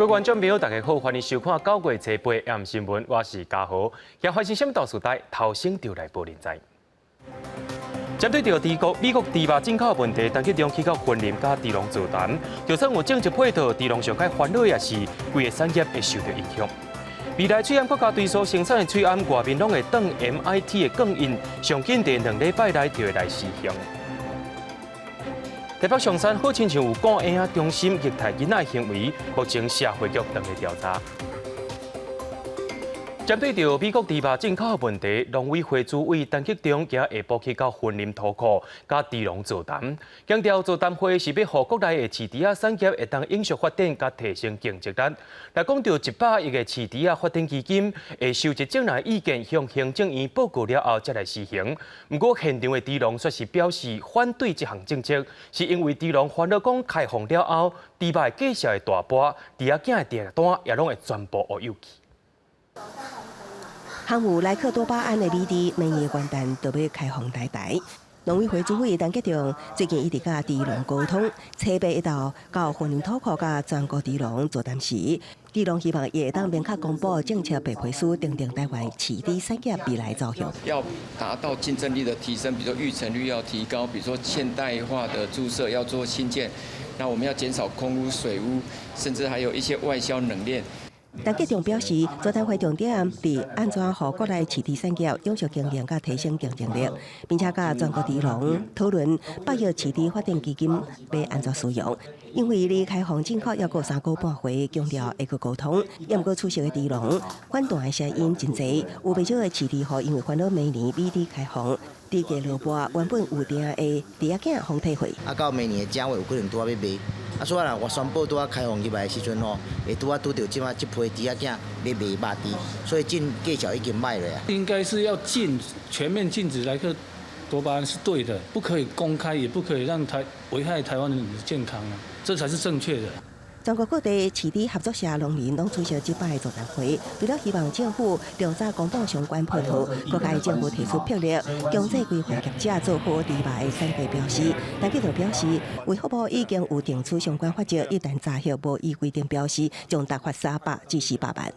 各位觀眾朋友，大家好，歡迎收看9月初八暗新聞，我是嘉豪。現發生啥物大事代，頭先就來報您知。針對著美國美國豬肉進口問題，陳吉仲去到雲林佮豬農座談，就算有政策配套，豬農上較煩惱也是規个產業會受到影響。未來喙罨國家隊所生產的喙罨外面攏會當 MIT 的鋼印，上緊佇2禮拜內就會來施行。台北松山好親像有顧嬰仔中心虐待囡仔行為，目前社會局正咧調查。針對著美國豬肉進口的問題，農委會主委陳吉仲今下晡去到雲林塗埔，佮豬農座談，強調座談會是欲予國內的飼豬仔產業會當永續發展，佮提升競爭力。來講著100億的飼豬仔發展基金，會收集眾人意見，向行政院報告了後，才來施行。毋過現場的豬農卻是表示反對這項政策，是因為豬農煩惱講開放了後，豬肉的價數會大波，豬仔囝的訂單也攏會全部烏有去。含有萊克多巴胺的美豬，明年元旦就欲開放來台。農委會主委陳吉仲最近一直佮豬農溝通，初八一道到雲林塗埔佮全國豬農座談時，豬農希望會當明確公布政策白皮書，訂定台灣飼豬產業未來走向。要達到競爭力的提升，比如說育成率要提高，比如說現代化的豬舍要做興建，那我們要減少空污、水污，甚至還有一些外銷冷鏈。陳吉仲表示，座談會重點佇按怎予國內飼豬產業永續經營佮提升競爭力，並且佮全國豬農討論百億飼豬發展基金欲按怎使用。因為離開放進口猶閣3個半月，強調會閣溝通。也毋過出席的豬農反彈的聲音真濟，有袂少的飼豬戶因為煩惱明年美豬開放，豬價落波，原本有訂的豬仔囝予退貨。啊，到明年的正月有可能拄仔欲賣。啊，所以啦，我宣布拄仔開放入來的時陣吼，會拄仔拄著這馬這批豬仔囝欲賣肉豬，所以進價數已經䆀落啊。應該是要禁全面禁止萊克多巴胺是對的，不可以公開，也不可以讓台危害台灣人的健康啊，這才是正確的。全國各地飼豬合作社農民攏出席這擺座談會，除了希望政府盡早公布相關配套，閣共政府提出魄力，強制規範業者做好豬肉的產地標示。陳吉仲表示，衛福部已經有定出相關罰則，一旦查獲無依規定標示，將罰款300至400萬。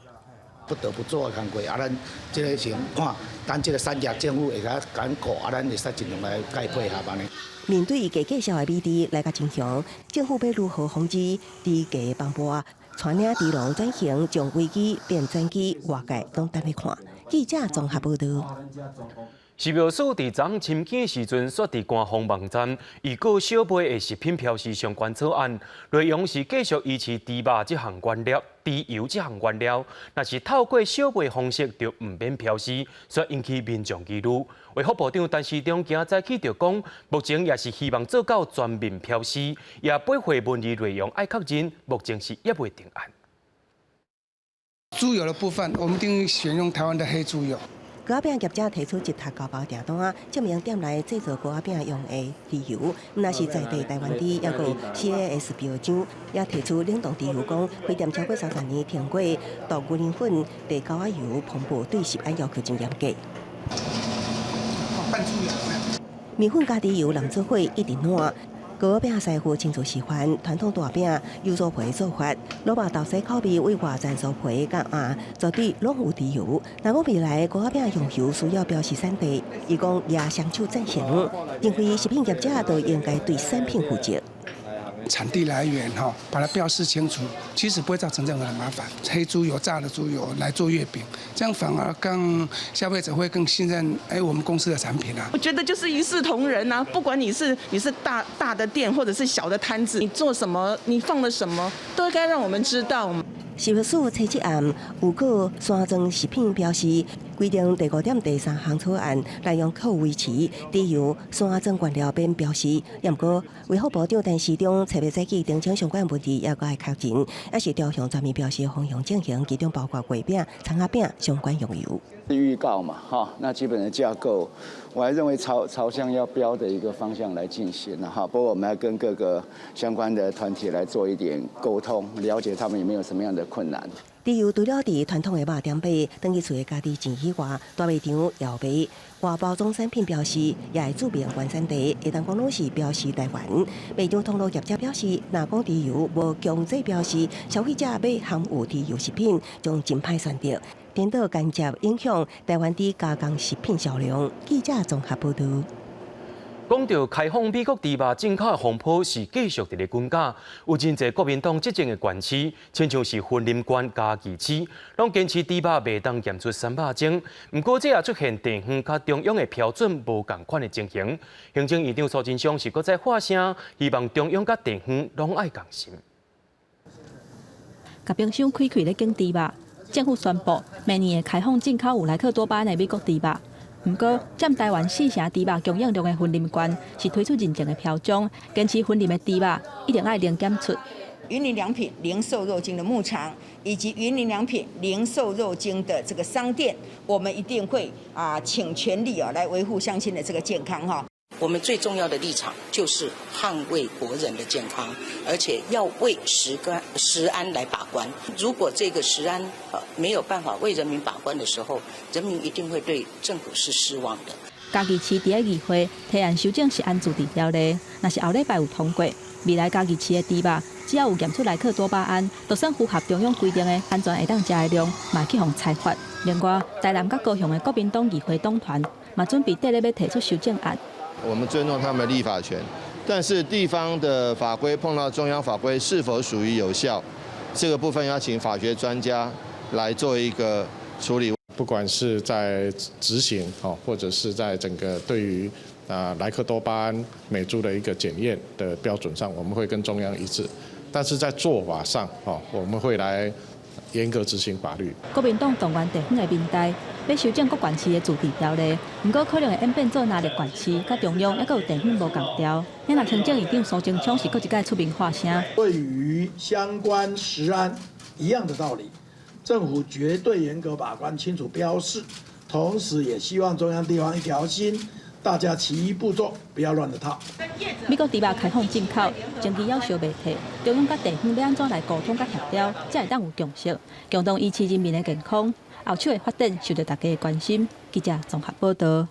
不得不做的工課，啊，咱這个先看，等這个產業政府會較敢顧，啊，咱會使盡量來共伊配合按呢。面對低價數的美豬來甲真兇，政府欲如何防止豬價崩盤？帶領豬農轉型，將危機變轉機，外界攏等咧看。記者綜合報導。食藥署佇昨昏深更時陣，煞佇官方網站預告小賣的食品標示相關草案，內容是繼續維持豬肉這項原料、豬油這項原料，若是透過小賣方式，就毋免標示，煞引起民眾疑慮。衛福部長陳時中今早起就講，目前也是希望做到全面標示，也背會文字內容愛確認，目前是猶未定案。豬油的部分，我們一定選用台灣的黑豬油。糕仔餅業者提出一沓交包訂單，證明店內製造糕仔餅用的豬油，毋但是在地台灣豬，猶閣 CAS 標章，也提出冷凍豬油講，開店超過30年，停過毒牛奶粉、地溝仔油風暴，對食安要求真嚴格。麵粉佮豬油攏做伙一直爛。糕仔餅師傅親自示範傳統大餅油酥皮做法，滷肉豆沙口味為外層酥皮佮餡，絕對攏有豬油。若講未來糕仔餅用油需要標示產地，伊講也雙手贊成，認為食品業者都應該對產品負責。產地來源哈，把它標示清楚，其實不會造成任何的麻煩。黑豬油、炸的豬油來做月餅，這樣反而更消費者會更信任哎我們公司的產品啊。我覺得就是一視同仁啊，不管你是大大的店或者是小的攤子，你做什麼，你放了什麼，都該讓我們知道。食藥署初七暗有個山莊食品標示規定第5.第3項草案內容可維持豬油山莊原料免標示，也毋過衛福部長陳時中初八早起澄清相關問題，猶閣愛確認，也是朝向全面標示方向進行，其中包括月餅、蔥仔餅相關用油。預告嘛，哈，那基本的架構，我還認為朝向要標的一個方向來進行哈。不過我們要跟各個相關的團體來做一點溝通，了解他們有沒有什麼樣的困難。豬油除了佇傳統的肉點買，轉去厝的家己錢以外，大賣場也有賣。外包裝產品標示也會註明原產地，會當講攏是標示台灣。賣場通路業者表示，若講豬油無強制標示，消費者買含有豬油食品將真歹選擇，顛倒間接影響台灣佇加工食品銷量。記者綜合報導。講著開放美國豬肉進口的風波是繼續佇咧滾絞，有真濟國民黨執政的縣市，親像是雲林縣、嘉義市，攏堅持豬肉袂當驗出三肉精。毋過這也出現地方佮中央的標準無仝款的情形。行政院長蘇貞昌是閣再發聲，希望中央佮地方攏愛仝心。共冰箱開開咧檢豬肉，政府宣布明年會開放進口有萊克多巴胺的美國豬肉。毋過，佔台灣四成豬肉供應量的雲林縣是推出認證的標章，堅持雲林的豬肉一定愛零檢出。雲林良品零瘦肉精的牧場，以及雲林良品零瘦肉精的這個商店，我們一定會傾全力啊來維護鄉親的這個健康哈。我們最重要的立場就是捍衛國人的健康，而且要為食安來把關。如果這個食安沒有辦法為人民把關的時候，人民一定會對政府是失望的。嘉義市佇咧議會提案修正食安自治條例，若是後禮拜有通過，未來嘉義市的豬肉只要有驗出萊克多巴胺，就算符合中央規定的安全會當食的量，嘛去予裁罰。另外，台南佮高雄的國民黨議會黨團嘛準備綴咧欲提出修正案。我們尊重他們的立法權，但是地方的法規碰到中央法規是否屬於有效，這個部分要請法學專家來做一個處理。不管是在執行或者是在整個對於萊克多巴胺美豬的一個檢驗的標準上，我們會跟中央一致，但是在做法上，我們會來嚴格執行法律。國民黨動員地方的民代，欲修正各縣市的自治條例，毋過可能會演變做若立縣市，佮中央猶閣有地方無仝調。那行政院長蘇貞昌是閣一擺出面發聲。對於相關食安一樣的道理，政府絕對嚴格把關，清楚標示，同時也希望中央地方一條心，大家齊步驟，不要亂了套。美國豬肉開放進口，前期猶燒袂退，中央佮地方欲按怎來溝通佮協調，才會當有共識，共同維持人民的健康。後續的發展受到大家的關心。記者綜合報導。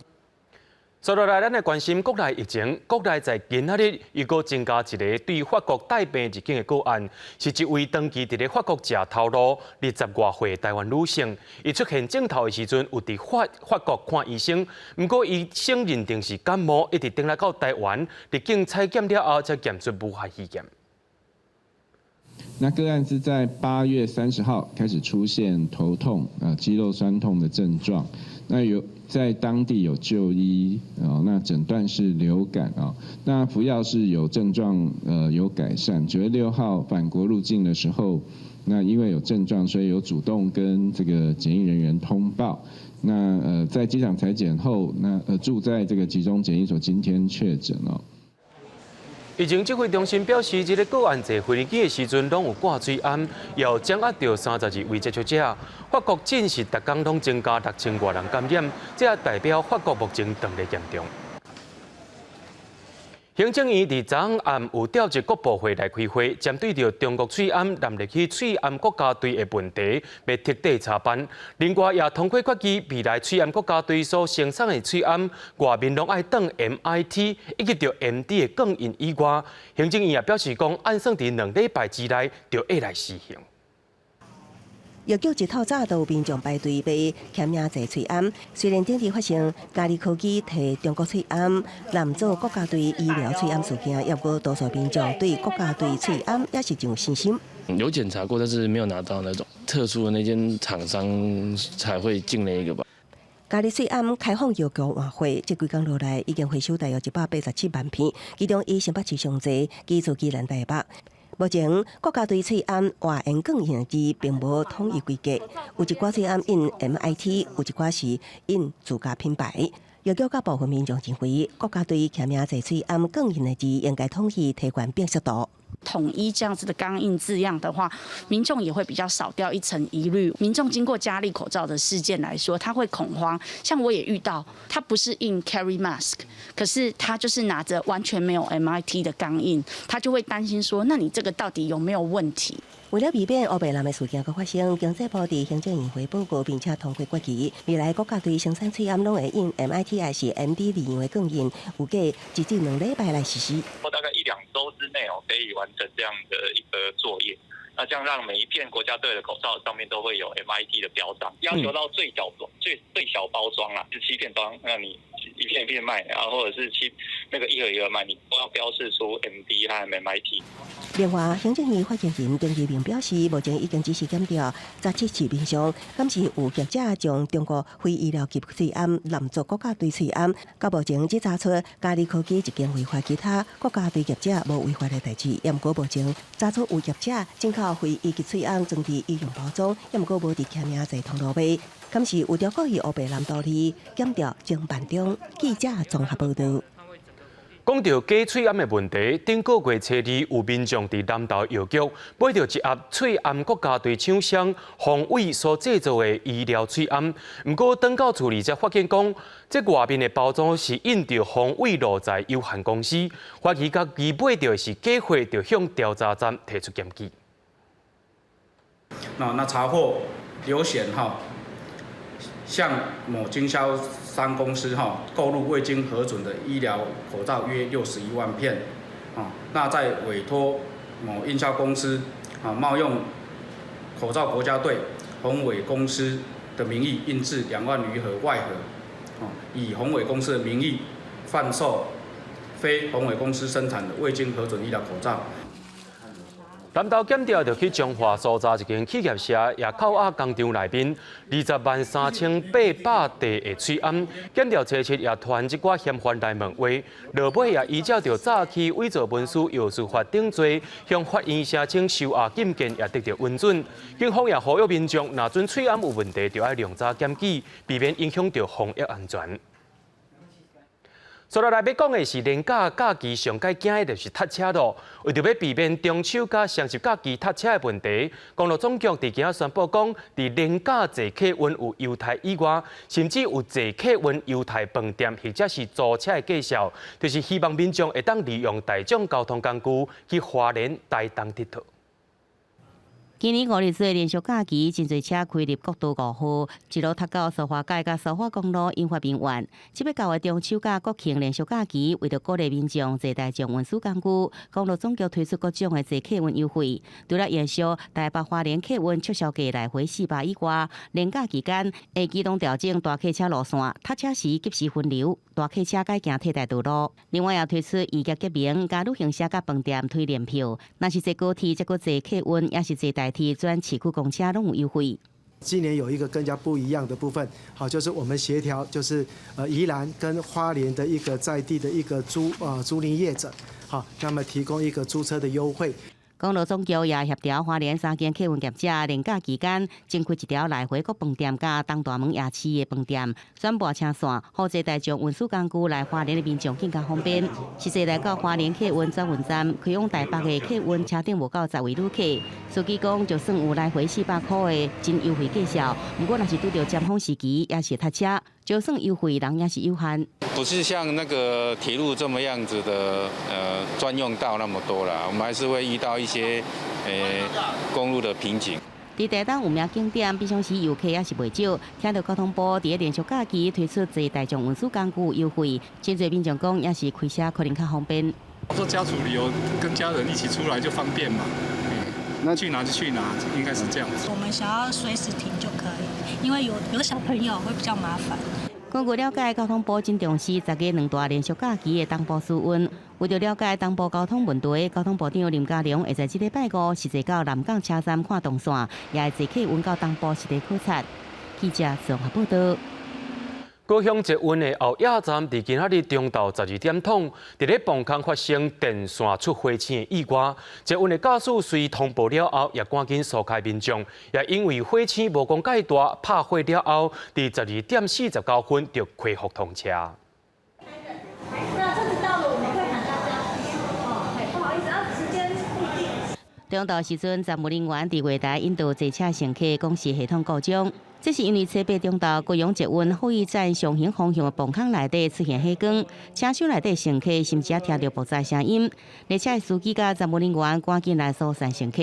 接落來，咱來關心國內疫情。國內在今仔日又閣增加一个對法國帶病入境的個案，是一位長期佇咧法國食頭路二十外歲台灣女性。伊出現症頭的時陣，有佇法國看醫生，毋過醫生認定是感冒，一直轉來到台灣，入境採檢了後，才檢出武漢肺炎。那個案是在8月30號開始出現頭痛、肌肉痠痛的症狀，那有在當地有就醫啊，那診斷是流感啊，那服藥是有症狀，有改善。9月6號返國入境的時候，那因為有症狀，所以有主動跟這個檢疫人員通報。那在機場採檢後，那住在這個集中檢疫所，今天確診了。疫情指揮中心表示，這个個案坐飛機的時陣，攏有掛喙罨，又掌握著32位接觸者。法國證實，逐工攏增加6000外人感染，這也代表法國目前當咧嚴重。行政院佇昨暗有召集各部會來開會，針對著中國喙罨納入去喙罨國家隊的問題，欲徹底查辦。另外，也通過決議，未來喙罨國家隊所生產的喙罨外面攏愛擋 MIT 以及著 MD 的鋼印以外，行政院也表示講，按算佇2禮拜之內就會來施行。藥局一透早都有民眾排隊欲簽名坐喙罨。雖然頂日發生嘉利科技提中國喙罨濫做國家隊醫療喙罨事件，猶閣多數民眾對國家隊喙罨也是真有信心。有檢查過，但是沒有拿到那種特殊的那間廠商才會進那個吧。嘉利喙罨開放藥局換貨，這幾工落來已經回收大約187萬片，其中以新北市上濟，其次宜蘭台北。目前國家隊喙罨外緣鋼印字並無統一規格，有一寡喙罨印 MIT，有一寡是印自家品牌。藥局佮部分民眾認為，國家隊簽名坐喙罨鋼印的字應該統一提懸辨識度。統一這樣子的鋼印字樣的話，民眾也會比較少掉一層疑慮。民眾經過嘉利口罩的事件來說，他會恐慌。像我也遇到，他不是印 carry mask，可是他就是拿着完全沒有 MIT 的鋼印，他就會擔心說，那你這個到底有沒有問題？為了避免烏白藍的事件閣發生，經濟部佇行政院會報告，並且通過決議，未來國家隊生產喙罨攏會印 MIT 抑是 MD 二樣的鋼印，預計1至2禮拜來實施。大概一兩週之內哦，可以完成這樣的一個作業。那這樣讓每一片國家隊的口罩上面都會有 MIT 的標章，要求到最小最最小包裝啦，是七片裝，那你一片一片賣，然後或者是七那個一盒一盒賣，你都要標示出 MD 和 MIT。另外，行政院發言人丁怡銘表示，目前已經仔細檢調十七市面上，敢是有業者將中國非醫療級喙罨濫做國家隊喙罨，到目前只查出嘉里科技一間違法，其他國家隊業者無違法的代誌。毋過目前查出有業者進口非醫級喙罨裝佇醫用包裝，毋過無佇簽名坐通路賣，敢是有著故意烏白濫道理，檢調偵辦中。記者綜合報導。講著假喙罨的問題，頂個月初二有民眾佇南投藥局買著一盒喙罨國家隊廠商宏偉所製造的醫療喙罨，毋過轉到厝裡才發現講，這外面的包裝是印著宏偉路材有限公司，懷疑家己買著的是假貨，就向調查站提出檢舉。那查獲劉顯哈，向某經銷商公司哈購入未經核准的醫療口罩約61萬片，啊，那再委託某營銷公司啊冒用口罩國家隊宏偉公司的名義印製2萬餘盒外盒，以宏偉公司的名義販售非宏偉公司生產的未經核准醫療口罩。南投檢調就去彰化搜查一間企業社，也扣押工廠內面203,800袋的喙罨。檢調初七也傳這寡嫌犯來問話，落尾也依照著早期偽造文書、藥師法等罪，向法院申請收押禁見，也得著允准。警方也呼籲民眾，若準喙罨有問題，就愛量早檢舉，避免影響著防疫安全。接落來欲講的是連假假期上蓋驚的就是塞車囉。為著欲避免中秋佮雙十假期塞車的問題，公路總局佇今仔宣布講，佇連假坐客運有優待以外，甚至有坐客運優待飯店或者是租車的介紹，就是希望民眾會當利用大眾交通工具去花蓮、台東𨑨迌。今年五日的連續假期，真濟車開入國道五號，一路塞到蘇花改佮蘇花公路，引發民怨。這欲到的中秋佮國慶連續假期，為著鼓勵民眾坐大眾運輸工具，公路總局推出各種的坐客運優惠。除了延續台北花蓮客運促銷價來回400以外，連假期間會機動調整大客車路線，塞車時及時分流，大客車改行替代道路。另外也推出異業結盟，佮旅行社佮飯店推聯票，若是坐高鐵，則閣坐客運，抑是坐台鐵轉市區公車攏有優惠。今年有一個更加不一樣的部分，好，就是我們協調，就是宜蘭跟花蓮的一個在地的一個租賃業者，好，那麼提供一個租車的優惠。公路總局也協調花蓮三間客運業者，連假期間增開一條來回國飯店佮東大門夜市的飯店轉播車線，予坐大眾運輸工具來花蓮的民眾更加方便。實際來到花蓮客運轉運站，開往台北的客運車頂無夠10位旅客，司機講就算有來回400塊的真優惠價數，毋過若是拄著尖峰時期，抑是塞車，就算優惠人也是有限。不是像那個鐵路這麼樣子的，專用道那麼多啦，我們還是會遇到一些，公路的瓶頸。佇台東有名景點，平常時遊客也是袂少。聽著交通部佇連續假期推出坐大眾運輸工具優惠，真濟民眾講抑是開車可能較方便。說家族旅遊跟家人一起出來就方便嘛，那去哪就去哪，應該是這樣子。我們想要隨時停就可以，因為有小朋友會比較麻煩。根據了解，交通部真重視十月兩大連續假期的東部疏運。為著了解東部交通問題，交通部長林佳龍會在這禮拜五實際到南港車站看動線，也會坐客運到東部實地考察。記者綜合報道。高雄捷運的後野站，佇今仔日中晝12點通，佇咧磅空發生電線出火星的意外。捷運的駕駛隨通報了後，也趕緊疏開民眾。也因為火星無講蓋大，拍火了後，佇12點49分就恢復通車。那車子到了，我們會喊大家。哦，不好意思啊，時間不一定。中晝時陣，站務人員佇月台引導坐車乘客，講是系統故障。這是因為初八中晝高雄捷運厚義站上行方向的磅空內底出現火光，車廂內底乘客甚至聽著爆炸聲音。列車的司機佮站務人員趕緊來疏散乘客。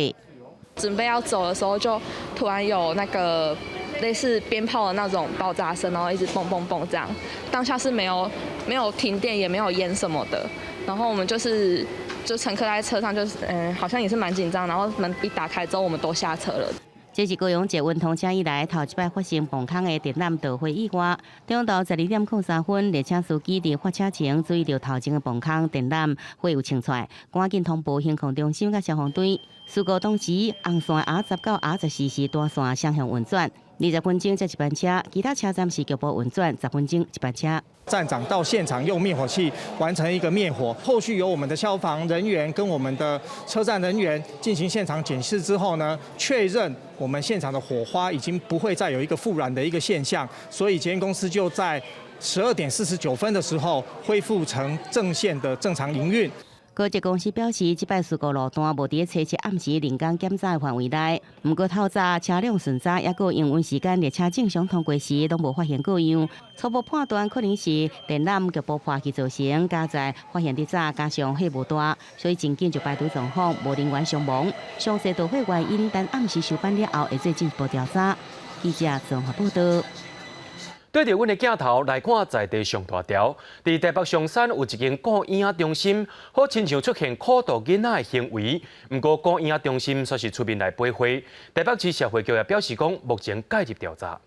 準備要走的時候，就突然有那個類似鞭炮的那種爆炸聲，然後一直嘣嘣嘣這樣。當下是沒有停電，也沒有煙什麼的。然後我們就是就乘客在車上，就是好像也是蠻緊張。然後門一打開之後，我們都下車了。這是高雄捷運通車以來頭一擺發生磅空的電纜導火意外。中晝12點03分，列車司機佇發車前注意著頭前的磅空電纜火有衝出來，趕緊通報行控中心佮消防隊。事故當時，紅線 R 10到 R14是單線雙向運轉，20分鐘才一班車，其他車站是局部運轉，10分鐘一班車。站長到現場用滅火器完成一個滅火，後續由我們的消防人員跟我們的車站人員進行現場檢視之後呢，確認我們現場的火花已經不會再有一個復燃的一個現象，所以捷運公司就在12點49分的時候恢復成正線的正常營運。高捷公司表示，這擺事故路段無佇咧初七暗時人工檢查的範圍內。毋過透早車輛巡查，抑閣營運時間列車正常通過時，攏無發現過樣。初步判斷可能是電纜局部破去造成，佳哉發現得早，加上火無大，所以真緊就排除狀況，無人員傷亡。詳細導火原因，等暗時收班了後會做進一步調查。記者綜合報道。對著阮的鏡頭來看，在地上大條，佇台北松山有一間顧嬰仔中心，好親像出現苦毒囡仔的行為。毋過顧嬰仔中心煞是出面來駁回。台北市社會局也表示講，目前介入調查。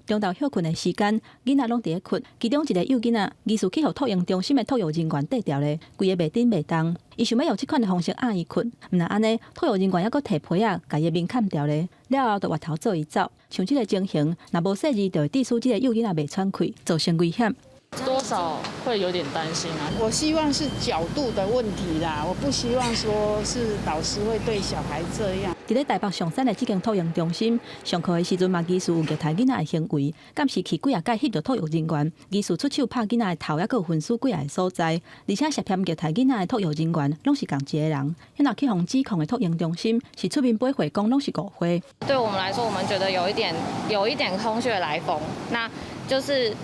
中晝歇睏的時間，囡仔攏佇咧睏，其中一个幼囡仔疑似去予托嬰中心的托育人員綴牢咧，規个袂振袂動。伊想欲用這款的方式壓伊睏，毋但按呢，托育人員猶閣提被仔，共伊的面崁牢咧，了後就越頭做伊走。像這个情形，若無細膩，就會致使這个幼囡仔袂喘氣，造成危險。多少會有點擔心啊！我希望是角度的問題啦，我不希望說是老師會對小孩這樣。佇咧台北松山的這間托嬰中心，上課的時陣嘛，疑似有虐待囡仔的行為，監視器幾若擺翕著托育人員，疑似出手拍囡仔的頭，抑閣有昏死幾若个所在，而且涉嫌虐待囡仔的托育人員，攏是仝一个人。彼若去予指控的托嬰中心是出面駁回，講攏是誤會。對我們來說，我們覺得有一點空穴來風，那就是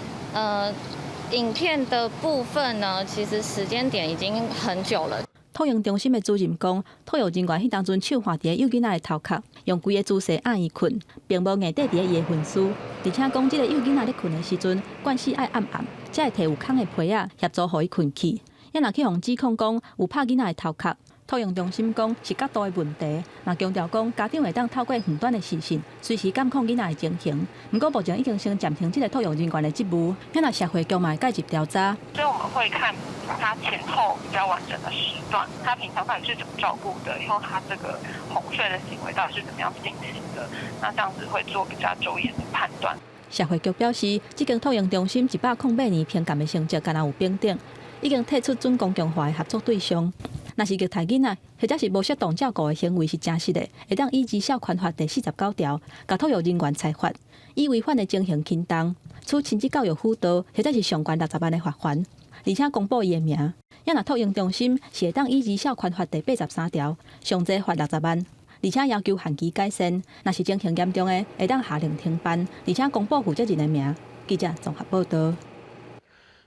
影片的部分呢，其實時間點已經很久了。托嬰中心的主任講，托育人員彼當陣手按佇幼囡仔的頭殼，用規个姿勢壓伊睏，並無硬綴佇伊的昏軀。而且講，這个幼囡仔咧睏的時陣，慣勢愛按按，才會提有空的被仔協助予伊睏去。也若去予指控講有拍囡仔的頭殼，托嬰中心講是角度的問題，嘛強調講家長會當透過遠端的視訊隨時監控囡仔的情形。毋過目前已經先暫停這个托育人員的職務，遐若社會局嘛會介入調查。所以我們會看他前後比較完整的時段，他平常到底是怎麼照顧的，然後他這個哄睡的行為到底是怎麼樣進行的，那這樣子會做比較周延的判斷。社會局表示，這間托嬰中心108年評鑑的成績敢若有評等，已經退出準公共化的合作對象。若是虐待囡仔，或者是無適當照顧的行為是誠實的，會當依兒少權法第49條，共托育人員裁罰，依違反的情形輕重，處親子教育輔導或者是上懸60萬的罰鍰，而且公布伊的名。也若托嬰中心是會當依兒少權法第83條，上濟罰60萬，而且要求限期改善。若是情形嚴重的，會當下令停辦，而且公布負責人的名。記者綜合報道。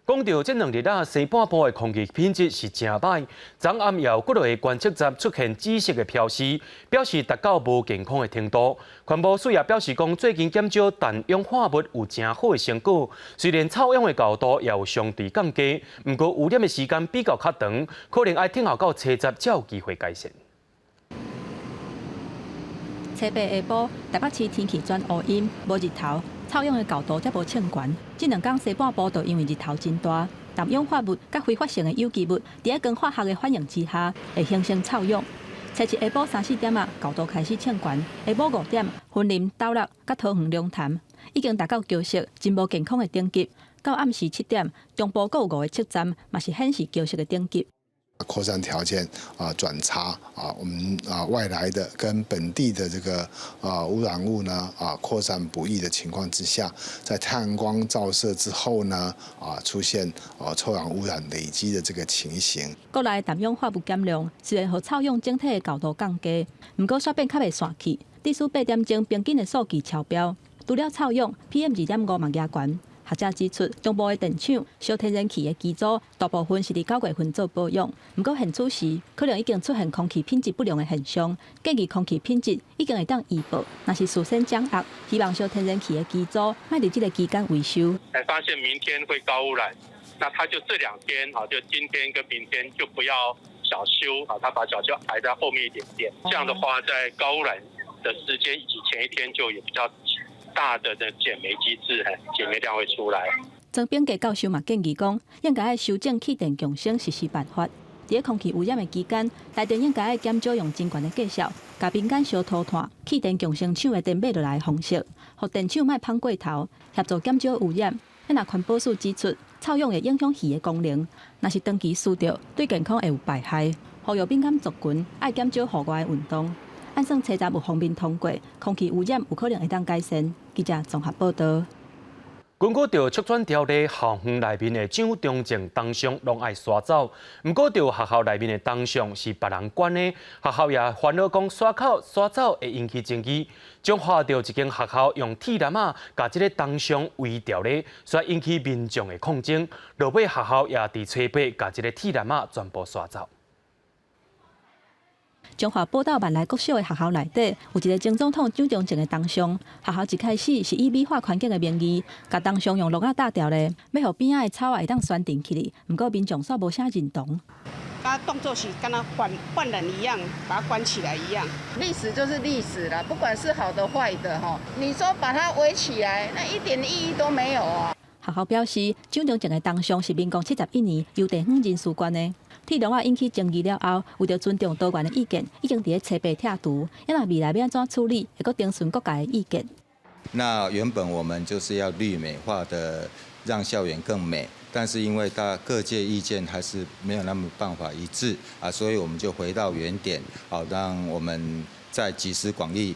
講著這兩日啊，西半部的空氣品質是誠䆀。昨暗有幾落個觀測站出現紫色的標示，表示達到無健康的程度。環保署也表示講，最近減少氮氧化物有誠好的成果，雖然臭氧的高度也有相對降低，毋過污染的時間比較較長，可能愛等候到初十才有機會改善。初八下晡，台北市天氣轉烏陰，無日頭。臭氧的厚度才無衝懸，這兩工西半部就因為日頭真大，氮氧化物佮揮發性的有機物，佇咧光化學的反應之下，會形成臭氧。初七下晡三四點仔，厚度開始衝懸，下晡5點，雲林、斗六佮桃園龍潭已經達到橘色，真無健康的等級。到暗時7點，中部閣有五个測站嘛是顯示橘色的等級。擴散條件啊轉差啊，我們啊外來的跟本地的這個啊污染物呢啊擴散不一的情況之下，在太陽光照射之後呢啊出現啊臭氧污染累積的這個情形。國內氮氧化物減量，雖然予臭氧整體的厚度降低，毋過煞變較袂散去，致使8點鐘平均的數據超標。除了臭氧，PM 2.5嘛加懸。學者指出，中部的電廠燒天然氣的機組，大部分是佇9月份做保養。毋過現此時可能已經出現空氣品質不良的現象，建議空氣品質已經會當預報，若是事先掌握，希望燒天然氣的機組莫佇這个期間維修。才發現明天會高污染，那他就這兩天啊，就今天跟明天就不要小修啊，他把小修排在後面一點點。這樣的話，在高污染的時間以及前一天就有比較大的的減煤機制，減煤量會出來。莊炳傑教授嘛建議講，應該愛修正氣電共生實施辦法。佇空氣污染的期間，台電應該愛減少用真懸的價數，共民間燒塗炭、氣電共生廠的電買落來的方式，予電廠莫芳過頭，協助減少污染。若環保署指出，臭氧會影響魚的功能，若是長期吸著，對健康會有敗害。呼籲敏感族群愛減少戶外運動。按算初十有鋒面通過，空氣污染有可能會當改善。記者綜合報導。根據著促轉條例，校園內面的蔣中正銅像攏愛刷走。毋過，著學校內面的銅像是別人管的，學校也煩惱講刷口刷走會引起爭議。彰化著一間學校用鐵欄仔共這个銅像圍牢咧，所以引起民眾的抗爭。落尾學校也佇初八共這个鐵欄仔全部刷走。彰化寶斗萬來國小的學校內底有一个前總統蔣中正的銅像。學校一開始是以美化環境的名義，共銅像用櫳仔罩牢咧，欲予邊仔的草仔會當懸吊起來。毋過民眾煞無啥認同。共當作是敢若犯犯人一樣，把它關起來一樣。歷史就是歷史啦，不管是好的壞的，吼，你說把它圍起來，那一點意義都沒有啊。學校表示，蔣中正的銅像是民國71年由地方人士捐的。鐵籠仔引起爭議了後，為著尊重多元的意見，已經佇咧初八拆除。若未來欲按怎處理，會閣徵詢各界的意見。那原本我們就是要綠美化的，讓校園更美，但是因為大各界意見還是沒有那麼辦法一致啊，所以我們就回到原點，好，讓我們再集思廣益。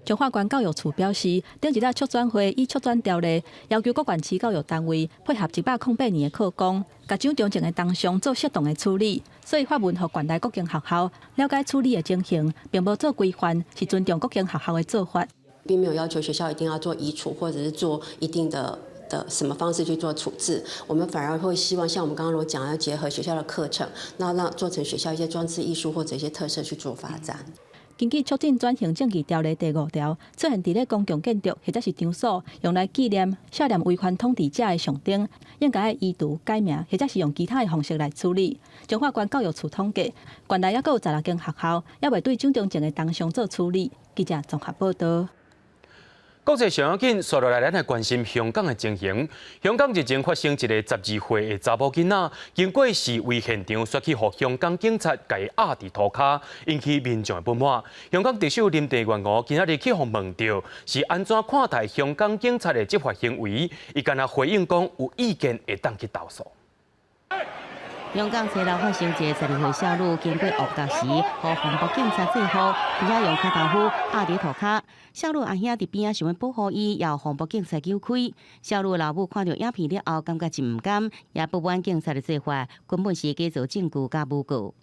彰化縣教育處表示，頂一擺促轉會以促轉條例要求各縣市教育單位配合108年的課綱，共蔣中正的銅像做適當的處理。所以發文予縣內各間學校了解處理的情形，並無做規範，是尊重各間學校的做法。並沒有要求學校一定要做移除，或者是做一定的什麼方式去做處置。我們反而會希望，像我們剛剛所講，要結合學校的課程，那讓做成學校一些裝置藝術或者一些特色去做發展。根據促進轉型正義條例第5條，出現佇咧公共建築或者是場所用來紀念涉嫌違反統治者的象徵，應該移除改名，或者是用其他的方式來處理。彰化縣教育處統計，縣內猶閣有16間學校，猶未對蔣中正的銅像做處理。記者綜合報導。國際上要緊，紲落來，咱來關心香港的情形。香港日前發生一个12歲的查某囡仔，經過示威現場，煞去予香港警察共伊壓佇塗跤，引起民眾的不滿。香港特首林鄭月娥今仔日去予問著，是按怎看待香港警察的執法行為？伊干焦回應講有意見會當去投訴。香港初六發生一个12歲少女經過旺角時，予防暴警察制服，並且用跤頭斧壓佇塗跤。少女阿兄佇邊仔想欲保護伊，也予防暴警察揪開。少女老母看著影片了後，感覺真毋甘，也不滿警察的做法，根本是假造證據佮誣告。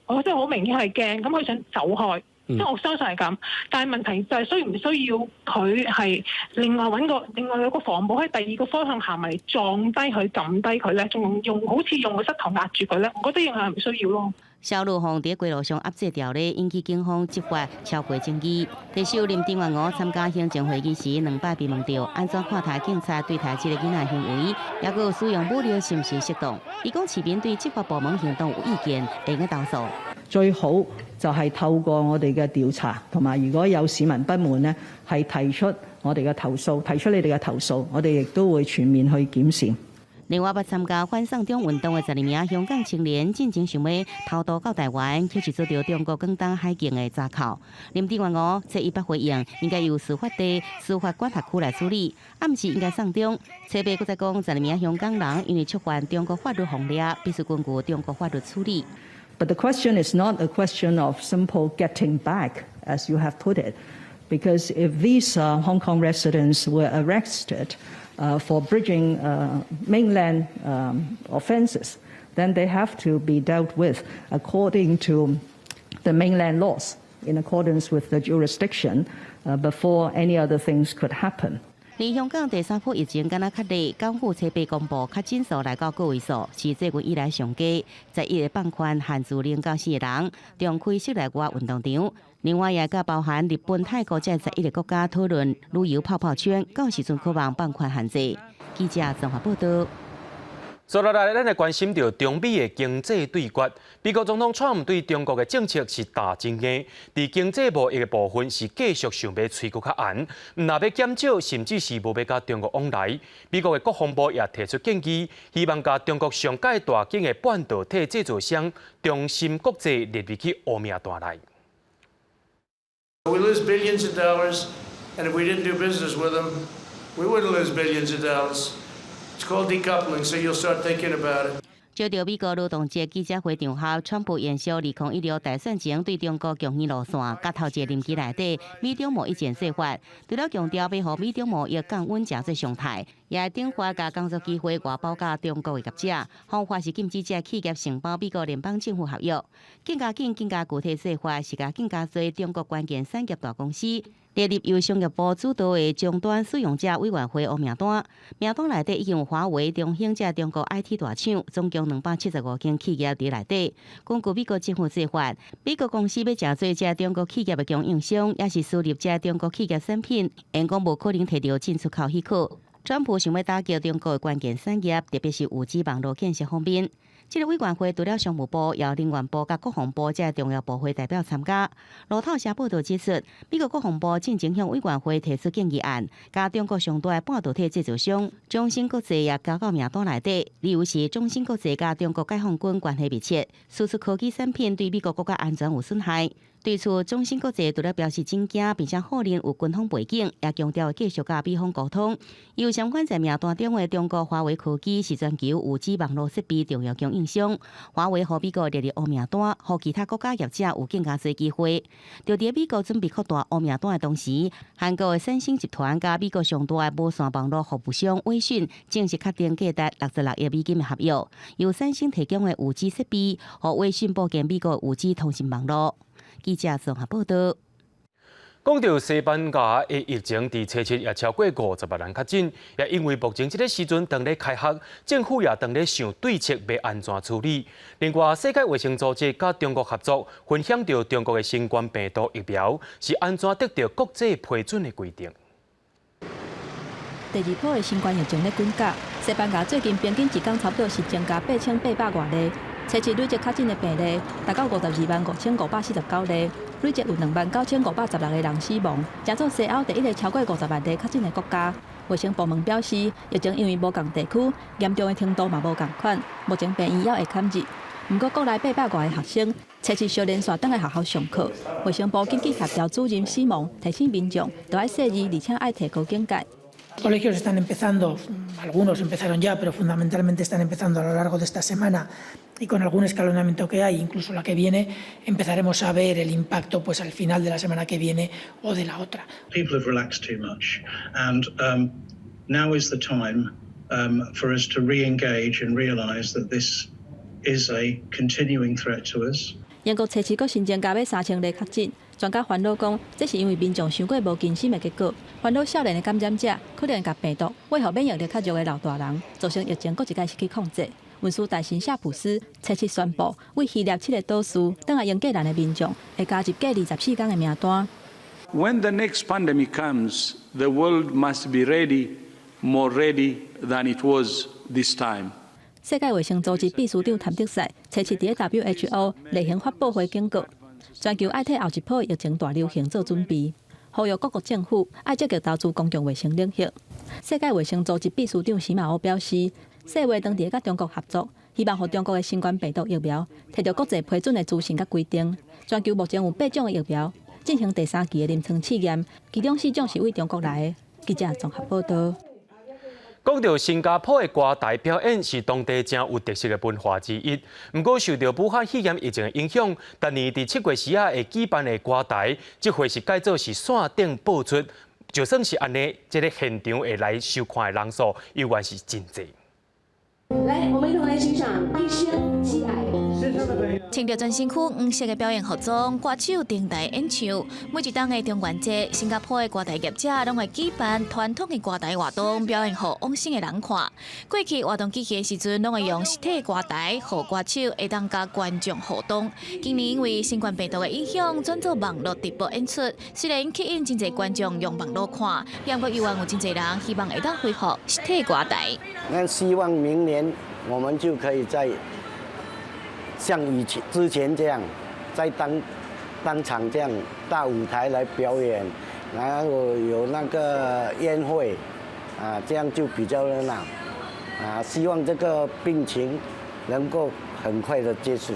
我真係好明顯係驚，咁佢想走開，即係我相信係咁。但係問題就係需唔需要佢係另外揾個另外有個防暴喺第二個方向行埋撞低佢、撳低佢咧，仲用好似用個膝頭壓住佢咧？我覺得認係唔需要咯。少女予佇街路上壓制牢咧，引起警方執法超過爭議。特首林鄭月娥參加行政會議時，兩擺被問著按怎看待警察對待這个囡仔行為，抑閣有使用武力是毋是適當？伊講市民對執法部門行動有意見，會用投訴。最好就係透過我哋嘅調查，同埋如果有市民不滿呢，係提出我哋嘅投訴，提出你哋嘅投訴，我哋亦都會全面去檢視。另外，捌參加反送中運動的12名香港青年，進前想欲偷渡到台灣，卻是遭著中國廣東海警的查扣。林鄭月娥初一捌回應，應該由事發地司法管轄區來處理，啊毋是應該送中。初八閣再講，12名香港人因為觸犯中國法律法例，必須根據中國法律處理。 But the question is not a question of simple getting back, as you have put it, because if these Hong Kong residents were arrested for breaching mainland offences, then they have to be dealt with according to the mainland laws, in accordance with the jurisdiction, before any other things could happen. 而香港第三波疫情敢若較熱，港府初八公布確診數來到個位數，是最近以來上低。11日放寬限聚令到四个人，重開室內外運動場。另外，也佮包含日本、泰國這11個國家討論旅遊泡泡圈，到時陣可望放寬限制。記者綜合報道。接落來，咱來關心著中美的經濟對決。美國總統川普對中國的政策是打真硬，佇經濟貿易的部分是繼續想欲催閣較絚，毋若欲減少，甚至是無欲佮中國往來。美國的國防部也提出建議，希望共中國上蓋大間的半導體製造商中芯國際列入去黑名單內。 We lose billions of dollars, and if we didn't do business with them, we wouldn't lose billions of dollars. It's called decoupling, so you'll start thinking about it. 借著美國勞動節記者會場合，川普延續2016大選前對中國強硬路線，佮頭一個任期內底，美中貿易戰做法，除了強調欲予美中貿易降溫誠做常態，也會頂發共工作機會外包佮中國的業者，方法是禁止這企業承包美國聯邦政府合約，更加緊、更加具體做法是共更加濟中國關鍵產業大公司列入由商業部主導的終端使用者委員會黑名單，名單內底已經有華為、中興這中國 IT 大廠，總共275間企業佇內底。根據美國政府做法，美國公司欲成做這中國企業的供應商，抑是輸入這中國企業產品，因講無可能提著進出口許可。川普想欲打擊中國的關鍵產業，特別是5G 網路建設方面。這個委員會除了商務部、由能源部佮國防部這重要部會代表參加。路透社報道指出，美國國防部進前向委員會提出建議案，共中國上大的半導體製造商中芯國際也加到名單內底。理由是中芯國際佮中國解放軍關係密切，輸出科技產品對美國國家安全有損害。對此，中芯國際除了表示震驚，並且否認有軍方背景，也強調繼續佮美方溝通。有相關在名單中的中國華為科技是全球5G 網路設備重要供應商。華為予美國列入黑名單，予其他國家業者有更加濟機會。就佇美國準備擴大黑名單的同時，韓國的三星集團佮美國上大的無線網路服務商偉訊正式確定價值66億美金的合約，由三星提供的5G 設備，予偉訊布建美國5G 通信網路。記者綜合報道。講到西班牙的疫情，佇初七也超過50萬人確診，也因為目前這个時陣當咧開學，政府也當咧想對策欲按怎處理。另外，世界衛生組織佮中國合作，分享著中國的新冠病毒疫苗是按怎得著國際批准的規定。第二波的新冠疫情咧滾價，西班牙最近平均一工差不多是增加8800外例。初七累積確診的病例達到525,549例，累積有29,516個人死亡，成做西歐第一个超過50萬例確診的國家。衛生部門表示，疫情因為無仝地區，嚴重的程度嘛無仝款，目前病院猶會較熱。毋過國內800外个學生，初七相連續轉來學校上課。衛生部緊急協調主任死亡提醒民眾，著愛細膩，而且愛提高警覺。 Colegios están empezando, algunos empezaron ya, pero fundamentalmente están empezando a lo largo de esta semana y con algún escalonamiento que hay, incluso la que viene, empezaremos a ver el impacto pues al final de la semana que viene o de la otra. People have relaxed too much and now is the time for us to re-engage and realize that this is a continuing threat to us. 英國初七閣新增加欲3000例確診，專家煩惱講，這是因為民眾傷過無謹慎的結果。煩惱少年的感染者可能會共病毒餵予免疫力較弱的老大人，造成疫情閣一擺失去控制。運輸大臣夏普斯初七宣布，對希臘七个島嶼轉來英格蘭的民眾會加入隔離14天的名單。 When the next pandemic comes, the world must be ready, more ready than it was this time. 世界衛生組織秘書長譚德塞初七佇 WHO 例行發布會警告，全球愛替後一波疫情大流行做準備，呼籲各國政府愛積極投資公共衛生領域。世界衛生組織秘書長史馬歐表示，世衛當佇佮中國合作，希望予中國的新冠病毒疫苗提著國際批准的資訊佮規定。全球目前有八種的疫苗進行第三期的臨床試驗，其中四種是對中國來的。記者綜合報道。講到新加坡的歌台表演是當地誠有特色的文化之一。毋過受著武漢肺炎疫情的影響，逐年佇7月時仔會舉辦的歌台，這回是改做是線頂播出。就算是按呢，這个現場會來收看的人數，猶原是真濟。來，我們一同來欣賞《一生七愛》。穿著全身軀黃色的表演服裝，歌手登台演唱。每一冬的中元節，新加坡的歌台業者攏會舉辦傳統的歌台活動，表演予往生的人看。過去活動舉行的時陣，攏會用實體歌台，予歌手會當佮觀眾互動。今年因為新冠病毒的影響，轉做網路直播演出。雖然吸引真濟觀眾用網路看，不過猶原有真濟人希望會當恢復實體歌台。那希望明年我們就可以再像以前之前這樣，在當場這樣大舞台來表演，然後有那個宴會，啊，這樣就比較熱鬧，啊，希望這個病情能夠很快的結束。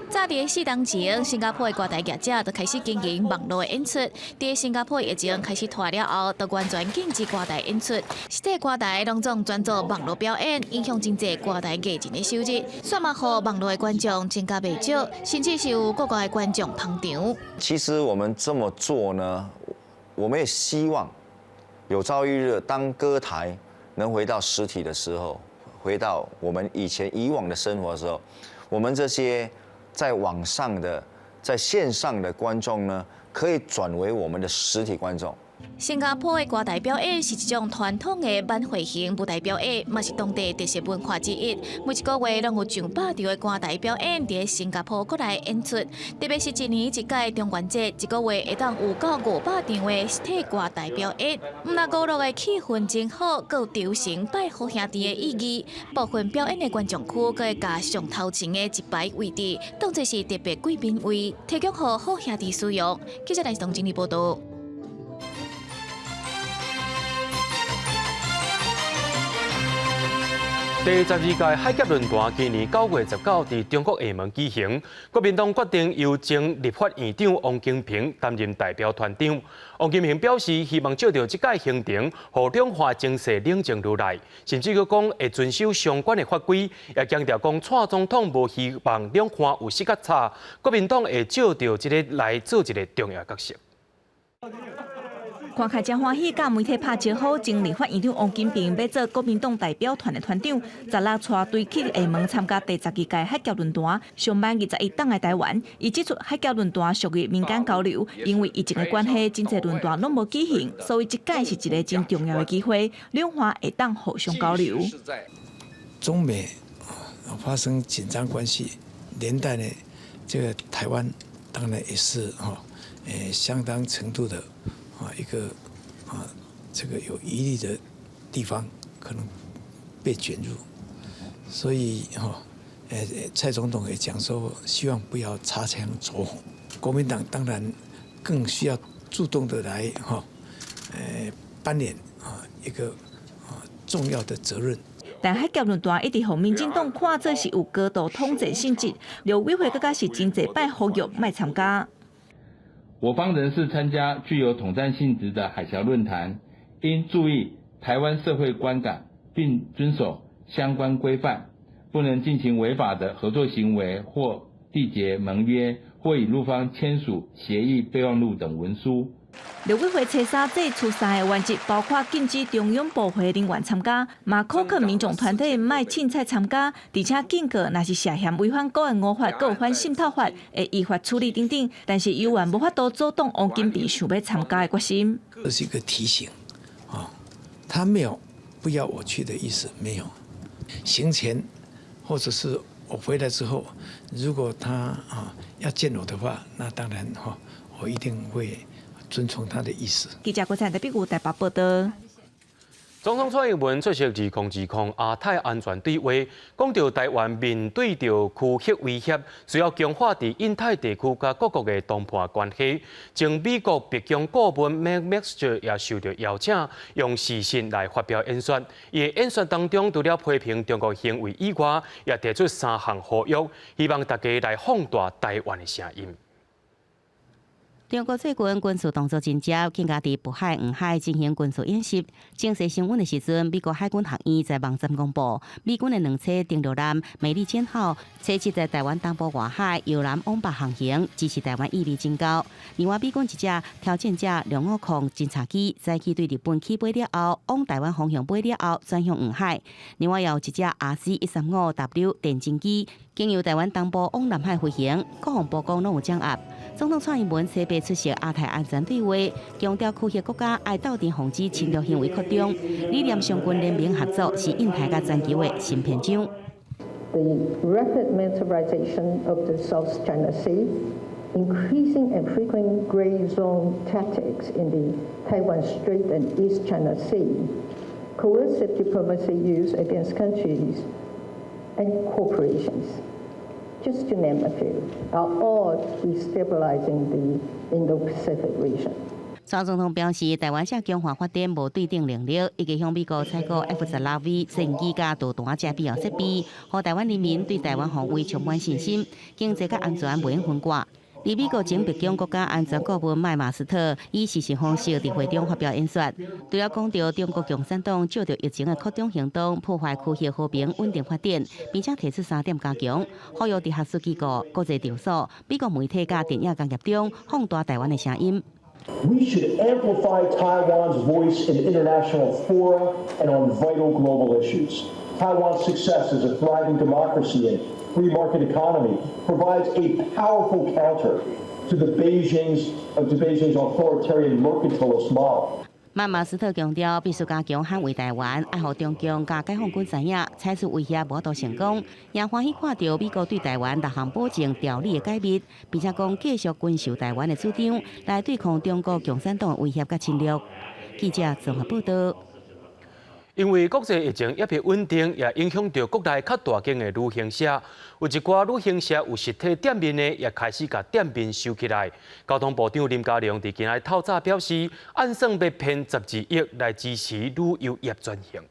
早佇4冬前，新加坡的歌台業者就開始經營網路的演出。佇新加坡疫情開始拖了後，就完全禁止歌台演出。實體歌台攏總轉做網路表演，影響真濟歌台藝人的收入，煞嘛予網路的觀眾增加袂少，甚至是有國外的觀眾捧場。其實我們這麼做呢，我們也希望有朝一日，當歌台能回到實體的時候，回到我們以前以往的生活的時候，我們這些在網上的、在線上的觀眾呢，可以轉為我們的實體觀眾。新加坡的歌台表演是一種傳統的晚會型舞台表演，嘛是當地特色文化之一。每一個月攏有上百場的歌台表演佇新加坡國內演出，特別是一年一屆中元節，一個月會當有到500場的實體歌台表演。毋但娛樂的氣氛真好，閣有求神拜好兄弟的意義。部分表演的觀眾區，閣會共上頭前的一排位置當作是特別貴賓位，提供予好兄弟使用。記者來東整理報道。第12屆海峽論壇今年9月19佇中國廈門舉行，國民黨決定由前立法院長王金平擔任代表團長。王金平表示，希望藉著這屆行程，予兩岸情勢冷靜落來，甚至閣講會遵守相關的法規，也強調講蔡總統無希望兩岸有失較差，國民黨會藉著這个來做一个重要角色。看起來誠歡喜，佮媒體拍招呼。前立法院長王金平欲做國民黨代表團的團長，16帶隊去廈門參加第12屆海峽論壇，上班21轉來台灣。伊指出，海峽論壇屬於民間交流，因為疫情的關係，真濟論壇攏無舉行，所以這屆是一个真重要的機會，兩岸會當互相交流。中美發生緊張關係，連帶呢，這個台灣當然也是哈，相當程度的。啊，一個啊，這個有疑慮的地方可能被捲入，所以哈，蔡總統也講說，希望不要擦槍走火。國民黨當然更需要主動的來哈，扮演啊一個啊重要的責任。但海峽論壇一直予民進黨看做是有高度統戰性質，陸委會閣較是真濟擺呼籲莫參加。我方人士參加具有統戰性質的海峽論壇，應注意台灣社會觀感，並遵守相關規範，不能進行違法的合作行為或締結盟約，或與陸方簽署協議備忘錄等文書。陸委會初三祭出三个原則，包括禁止中央部會人員參加，嘛苛刻民眾團體莫凊彩參加，而且警告若是涉嫌違反國安五法、閣有反滲透法，會依法處理等等。但是猶原無法度阻擋王金平想欲參加的決心。這是一個提醒，啊，他沒有不要我去的意思，沒有。行前或者是我回來之後，如果他啊要見我的話，那當然哈，我一定會遵從他的意思。記者郭燦台北台北報道。總統蔡英文出席2020亞太安全對話，講到台灣面對著區域威脅，需要強化佇印太地區佮各國的談判關係。前美國白宮顧問麥麥斯也受到邀請，用視訊來發表演說。伊的演說當中，除了批評中國行為以外，也提出三項呼籲，希望大家來放大台灣的聲音。中國最近軍事動作真濟，更加佇渤海、黃海進行軍事演習。情勢升溫的時陣，美國海軍學院在網站公布，美軍的兩棲登陸艦美利堅號，初七在台灣東部外海由南往北航行，支持台灣意味真高。另外，美軍一隻挑戰者250偵察機，早起對日本起飛了後，往台灣方向飛了後，轉向黃海。另外，有一隻 RC-135W 電偵機，經由台灣東部往南海飛行，國防部講攏有掌握。總統蔡英文初八出席亞太安全對話，強調區域國家愛鬥陣防止侵略行為擴張，理念相近聯盟合作是印太佮全球的新篇章。 The rapid militarization of the South China Sea, increasing and frequent gray zone tactics in the Taiwan Strait and East China Sea, coercive diplomacy used against countries and corporations, just to name a few, are all destabilizing the Indo-Pacific region. 蔡總統表示，台灣正強化發展無對等能力，已經向美國採購 F-16V 戰機佮導彈這必要設備，予台灣人民對台灣防衛充滿信心，經濟佮安全袂用分割。而美國前白宮國家安全顧問麥馬斯特以視訊方式佇會中發表演說，除了講著中國共產黨藉著疫情的擴張行動破壞區域和平穩定發展，並且提出三點加強，呼籲佇學術機構、國際場所、美國媒體佮電影工業中放大台灣的聲音。 We should amplify Taiwan's voice in international fora and on vital global issues. Taiwan's success as a thriving democracy and free market economy provides a powerful counter to Beijing's authoritarian mercantilist model. 麥馬斯特強調，必須加強捍衛台灣，愛予中共佮解放軍知影，採取威脅無法度成功。也歡喜看著美國對台灣六項保證條理的解密，並且講繼續軍售台灣的主張，來對抗中國共產黨的威脅佮侵略。記者綜合報道。因為國際疫情猶未穩定，也影響著國內較大間的旅行社。有一寡旅行社有實體店面的，也開始共店面收起來。交通部長林佳龍佇今仔透早表示，按算欲編12億來支持旅遊業轉型。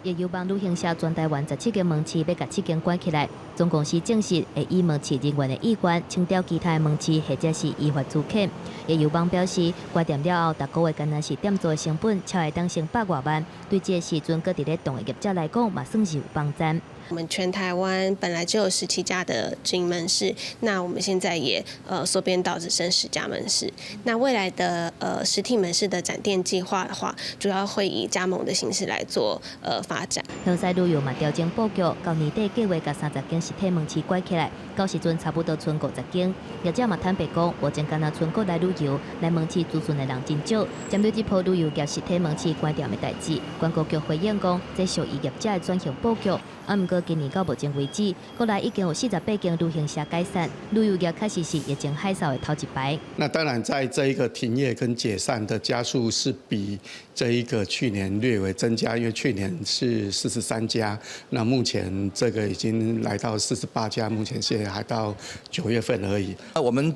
易遊網旅行社全台灣17間門市欲共7間關起來，總公司證實會依門市人員的意願清掉其他的門市，或者是依法資遣。易遊網表示，關店了後，逐個月干焦是店租的成本超會當省百外萬，對這个時陣閣佇咧動的業者來講，嘛算是有幫贊。我們全台灣本來就有17家的直營門市，那我們現在也縮編到只剩10家門市。那未來的實體門市的展店計劃的話，主要會以加盟的形式來做發展。香西旅遊嘛調整布局，到年底計劃共30間實體門市關起來，到時陣差不多賰50間。業者嘛坦白講，目前干焦賰國內旅遊來門市諮詢的人真少。針對這波旅遊業實體門市關店的代誌，觀光局回應講，這屬於業者的轉型布局。啊，毋過今年到目前為止，國內已經有48間旅行社解散，旅遊業確實是疫情海嘯的頭一排。那當然，在這一個停業跟解散的家數是比這一個去年略微增加，因為去年是43家，那目前這個已經來到48家，目前現在還到9月份而已。那我們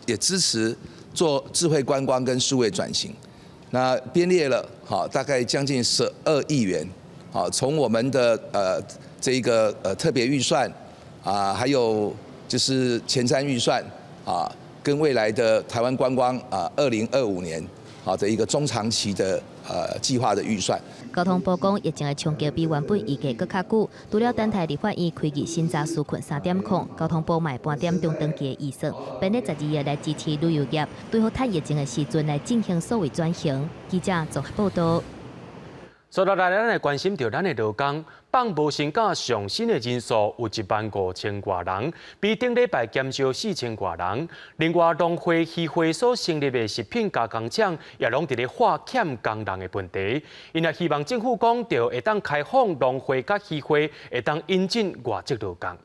也支持做智慧觀光跟數位轉型，那編列了好大概將近12億元，好從我們的這一個特別預算啊，還有就是前瞻預算啊，跟未來的台灣觀光啊，2025年好的一個中長期的計劃的預算。交通部講，疫情的衝擊比原本預計閣較久。除了等待立法院開議審查紓困3.0，交通部嘛會盤點中長期的預算，編列12億來支持旅遊業，對付趁疫情的時陣來進行數位轉型。記者綜合報道。接落來，咱來關心著咱的勞工放無薪假上新的人數有1萬5千外人，比頂禮拜減少4千外人。另外，農會、漁會所成立的食品加工廠也攏佇咧喊欠工人的問題。𪜶也希望政府講著會當開放農會佮漁會，會當引進外籍勞工。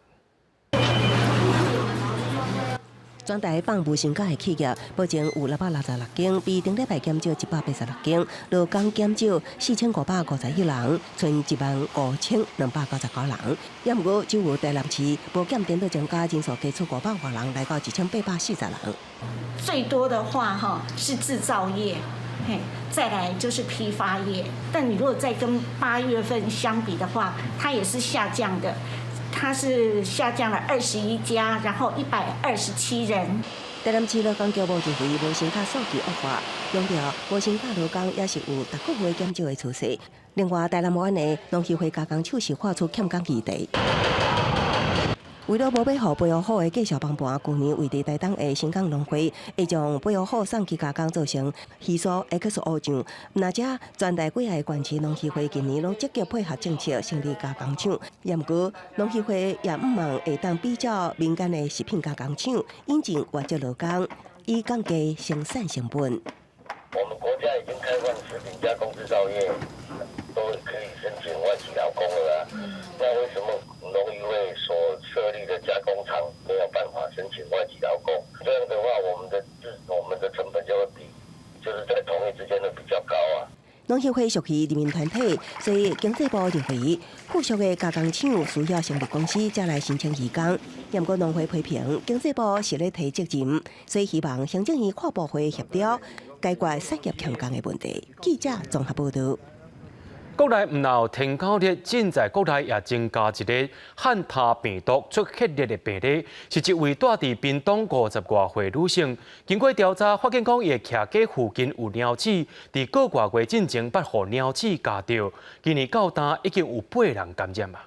全台放無薪假的企業，目前有666間，比頂禮拜減少186間，勞工減少4551人，賰15,299人。也毋過，只有台南市無減顛倒增加人數，加出500外人，來到1840人。最多的話，哈是製造業，嘿，再來就是批發業。但你如果再跟8月份相比的話，它也是下降的。它是下降了21家，然後127人。台南市勞工局無認為無薪假數據惡化，強調無薪假勞工也是有逐個月減少的趨勢。另外，台南縣的農協會加工廠是發出欠工議題。為了無欲予飛魚虎的繼續崩盤，舊年位佇台東的新港農會會將飛魚虎送去加工做成魚酥 XO 醬。若遮全台幾个縣市農協會近年攏積極配合政策成立加工廠，毋過農協會也向望會當比照民間的食品加工廠引進外籍勞工，以降低生產成本。我們國家已經開放食品加工製造業，都可以申請外籍勞工了啊。那為什麼農漁會所設立的加工廠沒有辦法申請外籍勞工？這樣的話，我們的成本就會比，就是在同業之間的比較高啊。農協會屬於人民團體，所以經濟部認為附屬的加工廠需要成立公司才來申請移工。毋過農會批評經濟部是咧推責任，所以希望行政院跨部會協調解決產業欠工的問題。記者綜合報導。國內毋但有天狗熱，正在國內也增加一个漢他病毒出血熱的病例，是一位蹛佇屏東50外歲女性。經過調查，發現講伊的徛家附近有貓鼠，佇個外月進前捌予貓鼠咬著。今年到今已經有八人感染啊。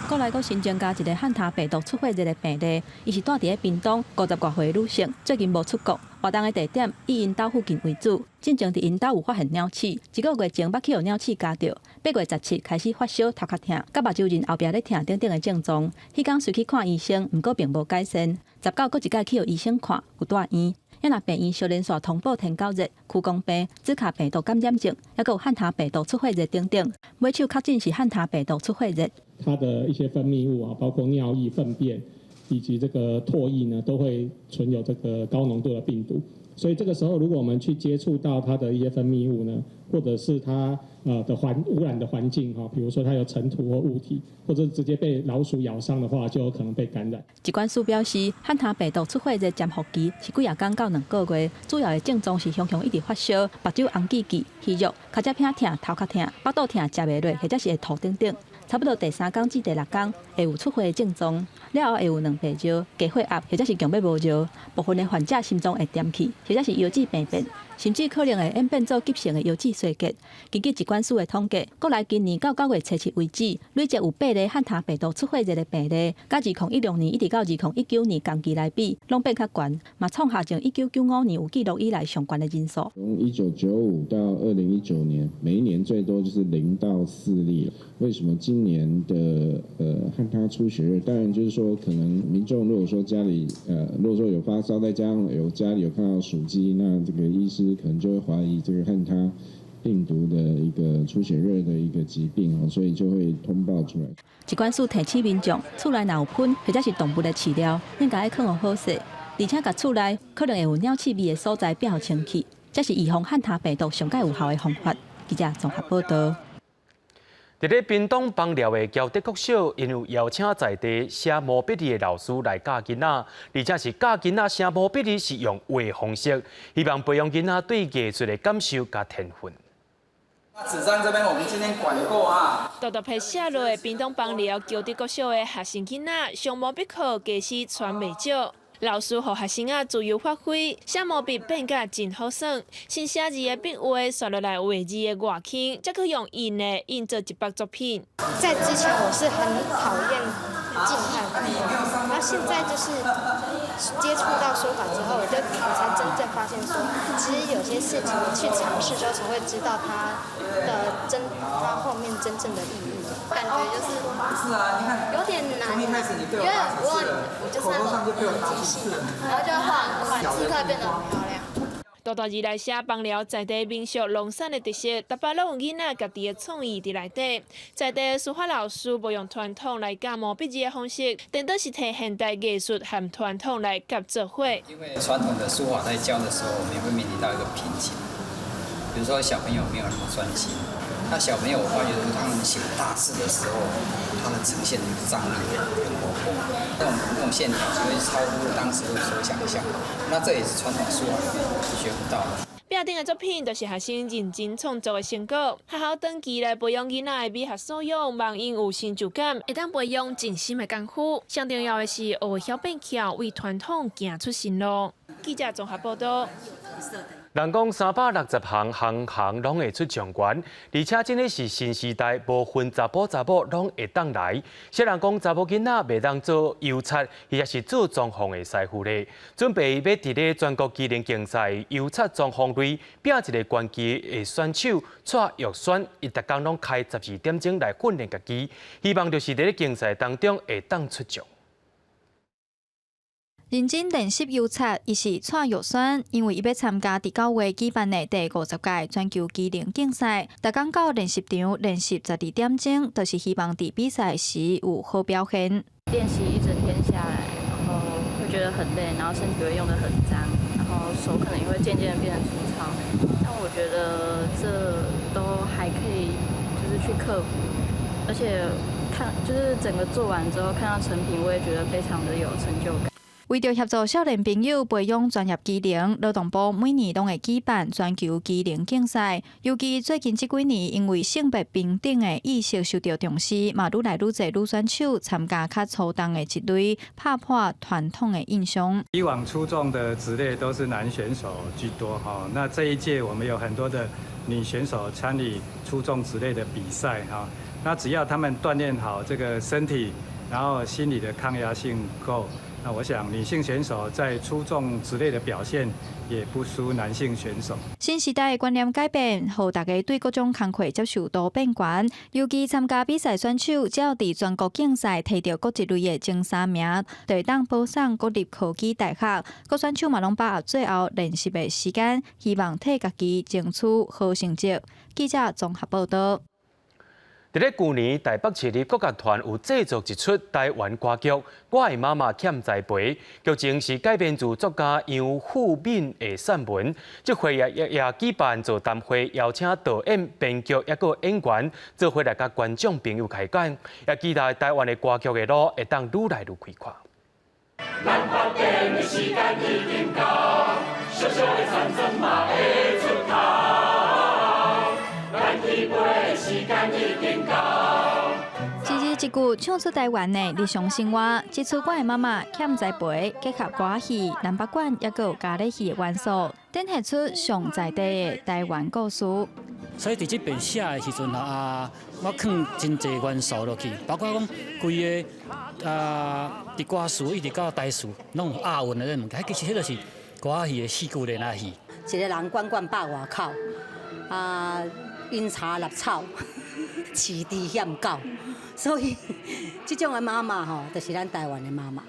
國內閣新增加一个漢他病毒出血熱的病例，伊是蹛佇咧屏東50外歲女性，最近無出國，活動的地點以𪜶兜附近為主。進前佇𪜶兜有發現貓鼠，一个月前捌去予貓鼠咬著，8月17開始發燒、頭殼疼，佮目睭仁後壁咧疼等等的症狀。彼工隨去看醫生，毋過並無改善。19閣一擺去予醫生看，有蹛院。也若病院相連紲通報天狗熱、屈光病、茲卡病毒感染症，抑閣有漢他病毒出血熱等等。尾手確診是漢他病毒出血熱。它的一些分泌物啊，包括尿液、糞便以及這個唾液呢，都會存有這個高濃度的病毒。所以這個時候，如果我們去接觸到它的一些分泌物呢，或者是它的污染的環境哈，比如說它有塵土或物體，或者直接被老鼠咬傷的話，就有可能被感染。疾管署表示，漢他病毒出血熱潛伏期是幾仔工到2個月，主要的症狀是雄雄一直發燒、目睭紅記記、虛弱、跤脊疼痛、頭殼疼、腹肚疼、食袂落，或者是會吐等等。差不多第三工至第六工會有出血的症狀，了後會有兩白尿、低血壓，或者是強欲無尿。部分的患者心臟會點起，或者是腰子病變，甚至可能會演變做急性的腰子衰竭。根據疾管署的統計，國內今年到9月初7為止，累計有八例漢他病毒出血熱的病例，佮2016年一直到2019年同期來比，攏變較懸，嘛創下自1995年有記錄以來上懸的人數。從1995到2019年，每一年最多就是0到4例。為什麼今年的漢他出血熱？當然就是說，可能民眾如果說家裡如果說有發燒，再加上有家裡有看到鼠跡，那這個醫師可能就會懷疑這個漢他病毒的一個出血熱的一個疾病哦，所以就會通報出來。疾管署提醒民眾，厝內若有噴或者是動物的飼料，應該愛囥予好勢，而且共厝內可能會有鳥鼠味的所在摒予清氣，這是預防漢他病毒上蓋有效的方法。記者綜合報導。佇咧屏東枋寮的僑德國小，𪜶有邀請在地寫毛筆字的老師來教囡仔，而且是教囡仔寫毛筆字是用畫方式，希望培養囡仔對藝術的感受佮天分。紙張這邊我們今天管過啊。獨獨被寫落的屏東枋寮僑德國小的學生囡仔上毛筆課，家私傳袂少。老師予學生仔自由發揮，寫毛筆變甲真好耍。先寫字的筆畫，紲落來畫字的外圈，才閣用印的印做一幅作品。在之前我是很討厭靜態畫，那現在就是接觸到書法之後，我才真正發現說，其實有些事情去嘗試之後，才會知道它後面真正的意義。感覺就是有點難，因為我就是那種很即興，然後就畫很快，字塊變得很漂亮。獨獨字來寫枋寮在地民俗農產的特色，逐擺攏有囡仔家己的創意佇內底。在地書法老師無用傳統來教毛筆字的方式，顛倒是提現代藝術和傳統來結做伙。因為傳統的書法在教的時候，我們會面臨到一個瓶頸，比如說小朋友沒有那麼專心。那小朋友，我發覺說他們寫大字的時候，他的呈現的一個張力很活潑，那種線條就會超乎當時所想象。那這也是傳統書法裡面學不到的。壁頂的作品就是學生認真創作的成果。學校長期來培養囡仔的美學素養，望𪜶有成就感，會當培養靜心的功夫。上重要的是學會曉變巧，為傳統行出新路。記者綜合報道。人講360項，項項攏會出狀元，而且這个是新時代，無分查埔查某攏會當來。雖然講查某囡仔袂當做油漆，或者是做裝潢的師傅咧，準備欲佇咧全國技能競賽油漆裝潢類拼一个拳擊的選手蔡玉軒，伊逐工攏開12點鐘來訓練家己，希望就是佇咧競賽當中會當出將。認真練習油漆，伊是蔡玉軒，因為伊欲參加佇9月舉辦的第50屆全球技能競賽，逐工到練習場練習12點鐘，就是希望佇比賽時有好表現。練習一整天下來，然後會覺得很累，然後身體會用得很髒，然後手可能也會漸漸變得粗糙。但我覺得這都還可以，就是去克服，而且看就是整個做完之後看到成品，我也覺得非常的有成就感。為著協助少年朋友培養專業技能，勞動部每年攏會舉辦全球技能競賽。尤其最近這幾年，因為性別平等的意識受到重視，嘛愈來愈濟女選手參加較粗重的職類，拍破傳統的印象。以往出眾的職類都是男選手居多哈，那這一屆我們有很多的女選手參與出眾職類的比賽哈。那只要他們鍛鍊好這個身體，然後心理的抗壓性夠。那我想女性選手在出眾職類的表現也不輸男性選手。新時代的觀念改變，予大家對各種工課接受度變懸。尤其參加比賽選手，只要佇全國競賽提著各一類的前三名，就會當保送國立科技大學。各選手嘛攏把握最後練習的時間，希望替家己爭取好成績。記者綜合報道。佇咧舊年，台北市立國樂團有製作一齣台灣歌劇《我的媽媽欠栽培》，劇情是改編自作家楊富敏的散文。這回也舉辦座談會，邀請導演、編劇抑閣演員做伙來佮觀眾朋友開講，也期待台灣的歌劇的路會當愈來愈開闊。咱發展的時間已經到，小小的戰爭嘛會出頭。咱起飛的時間已經到。一字一句唱出台灣的日常生活，這齣我的媽媽欠栽培，結合歌戲、南北管抑閣有咖喱戲的元素，展現出上在地的台灣故事。所以佇這邊寫的時陣啊，我囥真濟元素落去，包括講規个啊，佇歌詞一直到台詞，攏有押韻的這物件，其實彼就是歌仔戲的四句連仔戲。一个人管管百外口，啊，飲茶納草，飼豬嫌狗，所以這種的媽媽吼，就是咱台灣的媽媽，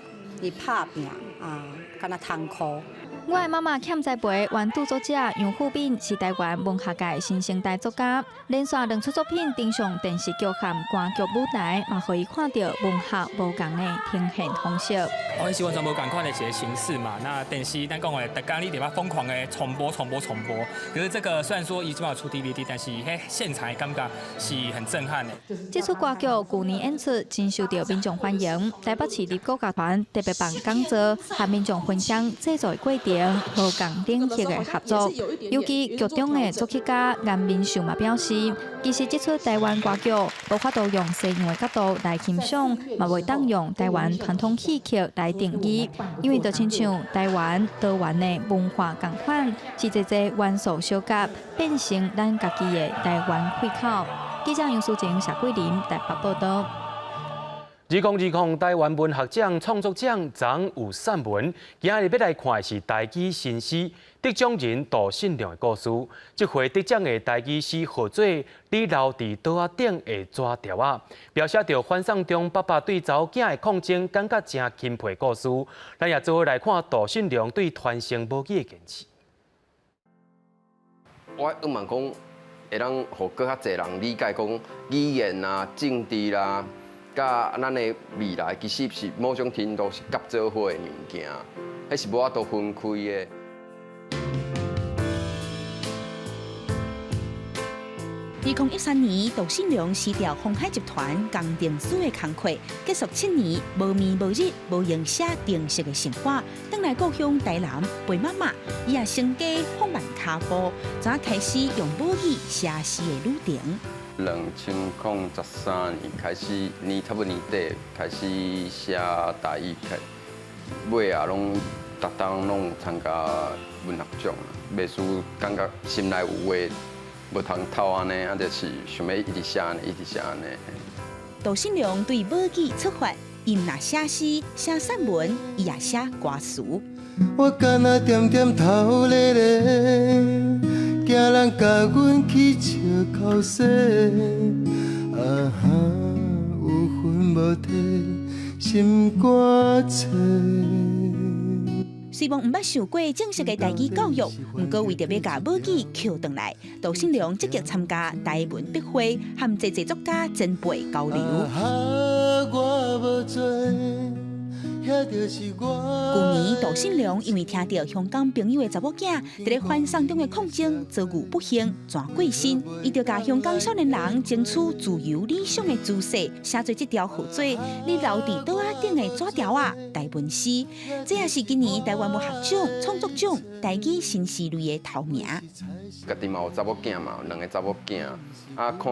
伊拍拚啊，敢若艱苦。我的媽媽欠栽培，原著作者楊富敏是台灣文學界新生代作家，連續兩齣作品登上電視劇和歌劇舞台，嘛予伊看著文學無仝的呈現方式。哦，是完全無仝款的一个形式嘛。那電視咱講的，逐工你佇遐瘋狂的重播、重播、重播。可是這個雖然說伊這擺有出 DVD，但是彼現場的感覺是很震撼的。這齣歌劇舊年演出真受著民眾歡迎，台北市立國樂團特別辦講座，和民眾分享製作的過程，無仝領域的合作。尤其劇中的作曲家顏明秀嘛表示，其實這齣台灣歌劇無法度用西洋的角度來欣賞，嘛袂當用台灣傳統戲曲來定義，因為就親像台灣多元的文化仝款，是濟濟元素相夾，變成咱家己的台灣氣口。記者楊淑靜、謝桂林台北報道。2020台灣文學獎創作獎昨有散文，今日欲來看的是台語新詩得獎人杜信良的故事。這回得獎的台語詩號做《你留佇桌仔頂的紙條仔》，描寫著反送中爸爸對查某囝的抗爭，感覺誠欽佩故事。咱也做伙來看杜信良對傳承母語的堅持。我希望講會當予閣較濟人理解講語言啊、政治啦。佮咱的未來其實是某種程度是合做伙的物件，彼是無法度分開的。2013年，杜信良辭掉鴻海集團工程師的工課，結束7年無眠無日無閒寫程式的生活，轉來故鄉台南陪媽媽，伊也成家放慢跤步，怎開始用母語寫詩的旅程。2013年開始，年差不多年底開始寫台語，開尾啊，攏逐冬攏有參加文學獎，袂輸感覺心內有話無通透按呢，啊，就是想欲一直寫按呢，一直寫按呢。杜信良對母語出發，伊毋若寫詩、寫散文，伊也寫歌詞。我干焦恬恬頭咧咧，驚人共阮起笑口舌，啊哈，有魂無體，心肝切。雖罔毋捌受過正式的台語教育，毋過為著欲共母語抾轉來，杜信良積極參加台文筆會，和濟濟作家前輩交流。我無罪，遐就是我。舊年，杜信良因為聽著香港朋友的查某囝佇咧反送中的抗爭遭遇不幸，逝過身，伊就共香港少年人爭取自由理想的姿勢，寫做這條號做你留佇桌仔頂的紙條仔台文詩。這也是今年台灣文學獎創作獎台語新詩類的頭名。家己嘛有查某囝嘛，兩个查某囝，啊看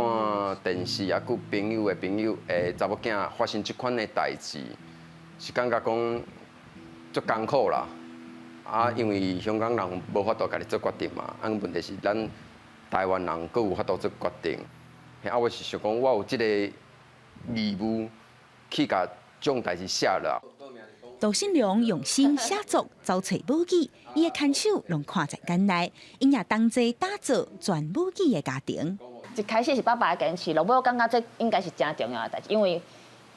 電視啊，佮朋友的朋友的查某囝發生這款的代誌，是感覺講足艱苦啦。啊，因為香港人無法度家己做決定嘛，啊問題是咱台灣人閣有法度做決定。啊，我是想講，我有這个義務去共這種代誌寫落。杜信良用心寫作，走揣母語，伊的牽手攏看在眼內，𪜶也同齊打造全母語的家庭。一開始是爸爸的堅持，落尾我感覺這應該是誠重要的代誌，因為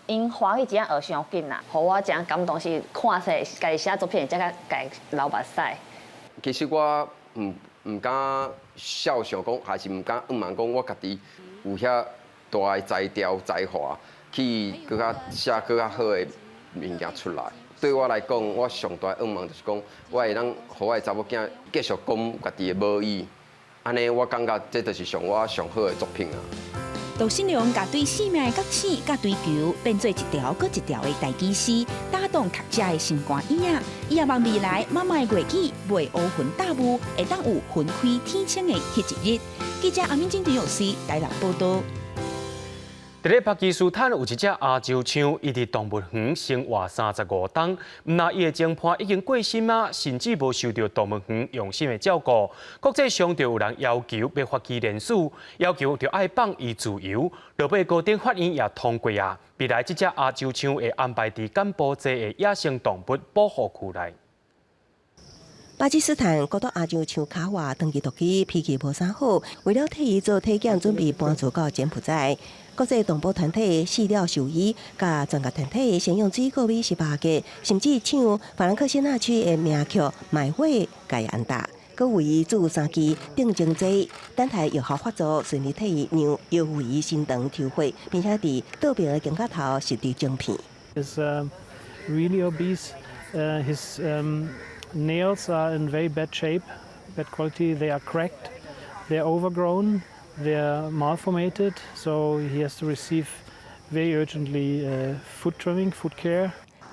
𪜶歡喜真學傷緊啦，予我誠感動是看勢家己寫作品，才共家己流目屎。其實我毋敢肖想講，還是毋敢向望講，我家己有遐大的才調才華，去閣較寫閣較好的物件出來。對我來講，我上大的願望就是講，我會當予我的查某囝繼續講家己的母語，按呢我感覺這就是上我上好的作品啊。杜信良共對生命的覺醒佮追求，變做一條閣一條的台語詩，打動讀者的心肝耳仔。伊也望未來媽媽的粵語袂烏雲罩霧，會當有雲開天晴的彼一日。記者阿敏晶、陳藥師台南報導。佇咧巴基斯坦有一隻亞洲象，伊佇動物園生活35冬，毋但伊的前伴已經過身啊，甚至無受著動物園用心的照顧。國際上就有人要求欲發起連署，要求著愛放伊自由。落尾高等法院也通過啊，未來這隻亞洲象會安排佇柬埔寨的野生動物保護區內。巴基斯坦孤獨亞洲象卡瓦長期獨居，脾氣無啥好，為了替伊做體檢，準備搬厝到柬埔寨。國際動保團體飼料獸醫佮專家團體先用水果米18個，甚至唱法蘭克辛納區的名曲《My Way》共伊安搭，閣為伊注三支定睛劑，等待藥效發作，順利替伊讓腰圍伸長抽血，並且佇倒爿的肩胛頭實置晶片。 Is really obese. His nails are in very bad shape, bad quality. They are cracked, they are overgrown. They are malformated, so he has to receive very urgently foot trimming, foot care.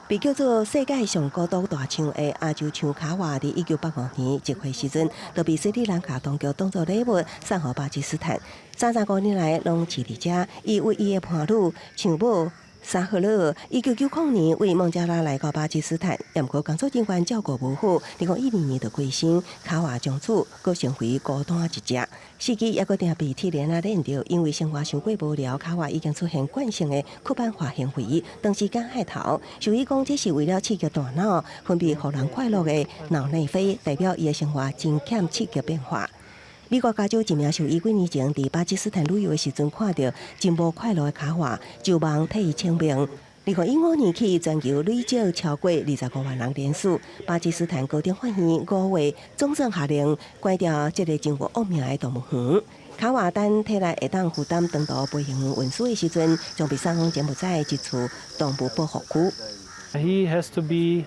被叫做世界上孤獨大象的亞洲象卡瓦，佇1985年1歲時陣，就被斯里蘭卡當局當作禮物送予巴基斯坦。35年來攏飼佇遮，伊唯一的伴侶象母沙赫勒，1990年為孟加拉來到巴基斯坦，毋過工作人員照顧無好，2012年就過身，卡瓦從此閣成為孤單一隻。四肢猶閣定被鐵鏈仔鏈著，因為生活傷過無聊，卡瓦已經出現慣性的刻板化行為，長時間害頭。獸醫講，這是為了刺激大腦分泌予人快樂的腦內啡，代表伊的生活真欠刺激變化。美國加州一名獸醫幾年前佇巴基斯坦旅遊的時陣，看著真無快樂的卡瓦，就忙替伊請命。2015年起，全球累積超過25萬人連署，巴基斯坦高等法院5月總算下令關掉這个真有惡名的動物園。卡瓦等體力會當負擔長途飛行運輸的時陣，將被送往柬埔寨一處動物保護區。 He has to be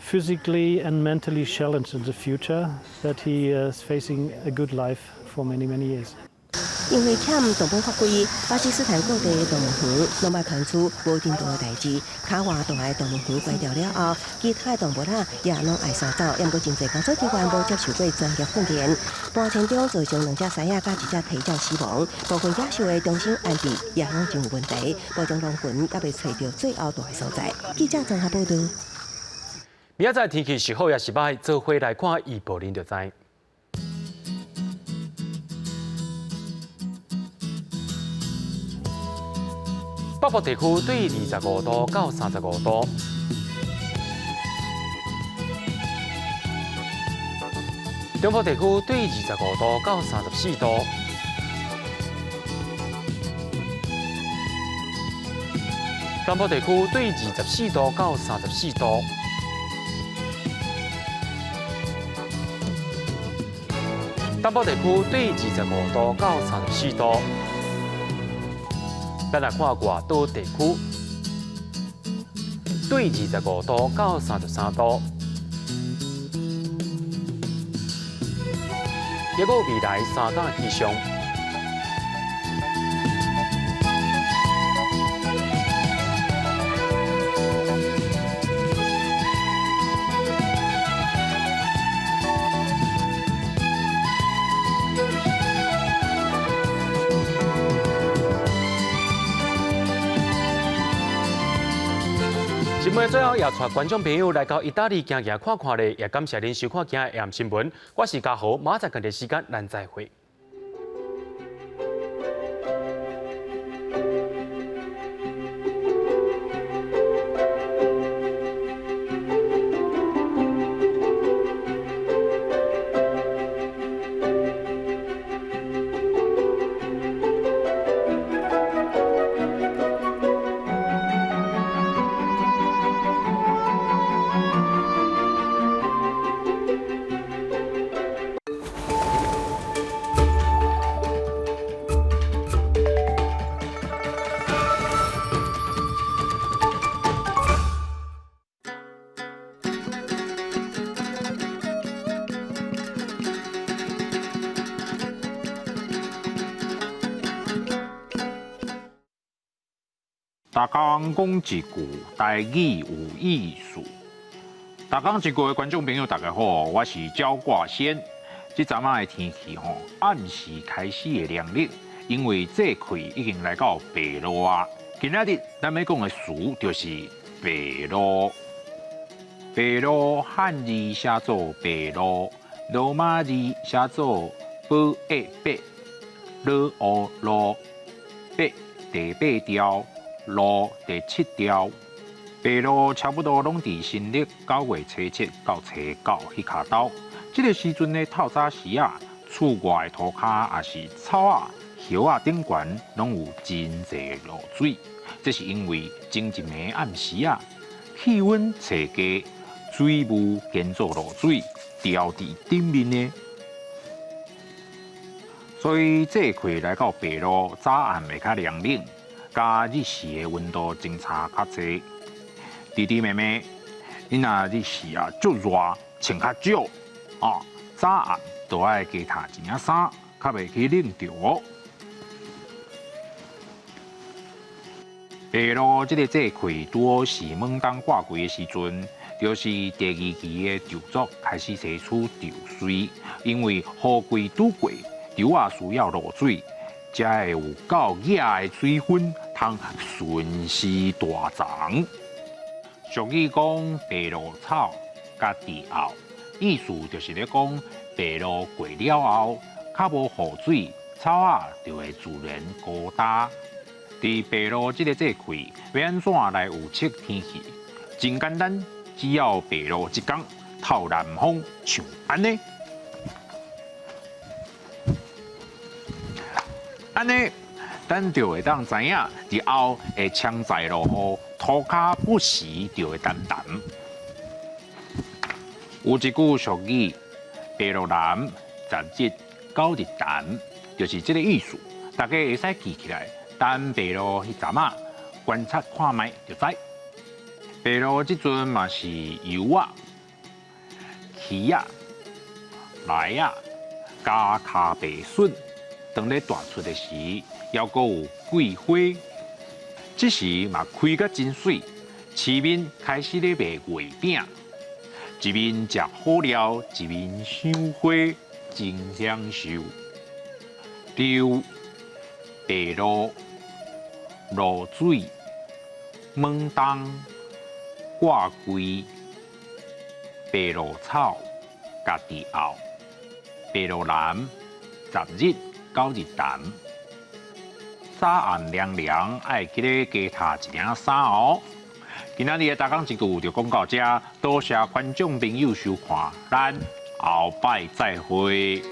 physically and mentally challenged in the future, that he is facing a good life for many, many years. 因為欠動保法規，巴基斯坦各地的動物園攏捌傳出無人道的代誌。卡瓦大的動物園關掉了後，其他的動物仔也攏愛徙走。毋過真濟工作人員無接受過專業訓練，搬遷中造成兩隻獅仔佮一隻蹄鳥死亡，部分野獸的終身安置也攏真有問題。目前狼群猶未揣著最後蹛的所在。記者綜合報導。明仔載天氣是好抑是䆀，做伙來看預報恁就知。北部地區對25度到35度，中部地區對25度到34度，南部地區對24度到34度，東部地區對25度到34度。咱來看外島地區，對25度到33度。結果未來三天氣象。新聞最後也帶觀眾朋友來到意大利行行看看咧，也感謝恁收看今日的新聞。我是家豪，明仔載仝個時間咱再會。逐工講一句台語有意思。逐工一句的觀眾朋友，大家好，我是焦掛先。這陣仔的天氣吼，暗時開始會涼冷，因為節氣已經來到白露啊。今仔日咱欲講的詞就是白露。白露漢字寫做白露，羅馬字寫做寶一白，魯烏露白第八調。露第七調，白露差不多攏佇新曆9月初七到初九彼跤兜。這個時陣的透早時啊，厝外塗跤抑是草仔、葉仔頂懸，攏有真濟露水。這是因為前一暝暗時啊，氣溫揣低，水霧變做露水，掉佇頂面的。所以節氣來到白露，早暗會較涼冷。佮日時的溫度相差較濟，弟弟妹妹，你若日時啊足熱，穿較少，啊早暗都愛加罩一領衫，較袂去冷著哦。白露這个節氣拄好是猛冬掛季的時陣，就是第二期的稻作開始提出稻穗，因為雨季拄過，稻仔需要露水。才會有夠額的水分，通順勢大長。俗語講白露草佮地後，意思就是咧講白露過了後，較無雨水，草仔就會自然孤單。佇白露這個節氣，欲按怎來預測天氣？真簡單，只要白露一工，透南風，像按呢。按呢，咱就會當知影，日後會槍在落雨，塗跤不時就會澹澹。有一句俗語：白露南，十日九日澹，就是這個意思。大家會使記起來，等白露彼陣仔，觀察看覓就知。白露這陣嘛是柚仔、柿仔、梨仔、佮跤白筍。當咧大出的時，猶閣有桂花，這時嘛開甲真媠，市面開始咧賣月餅，一面食好料，一面賞花，真享受。溜白鷺、露水、猛東、掛櫃、白鷺草、家己後、白鷺南、十日、九日談。早暗涼涼，愛記得加疊一領衫哦。今仔日的逐工一句就講到這，多謝觀眾朋友收看，咱後擺再會。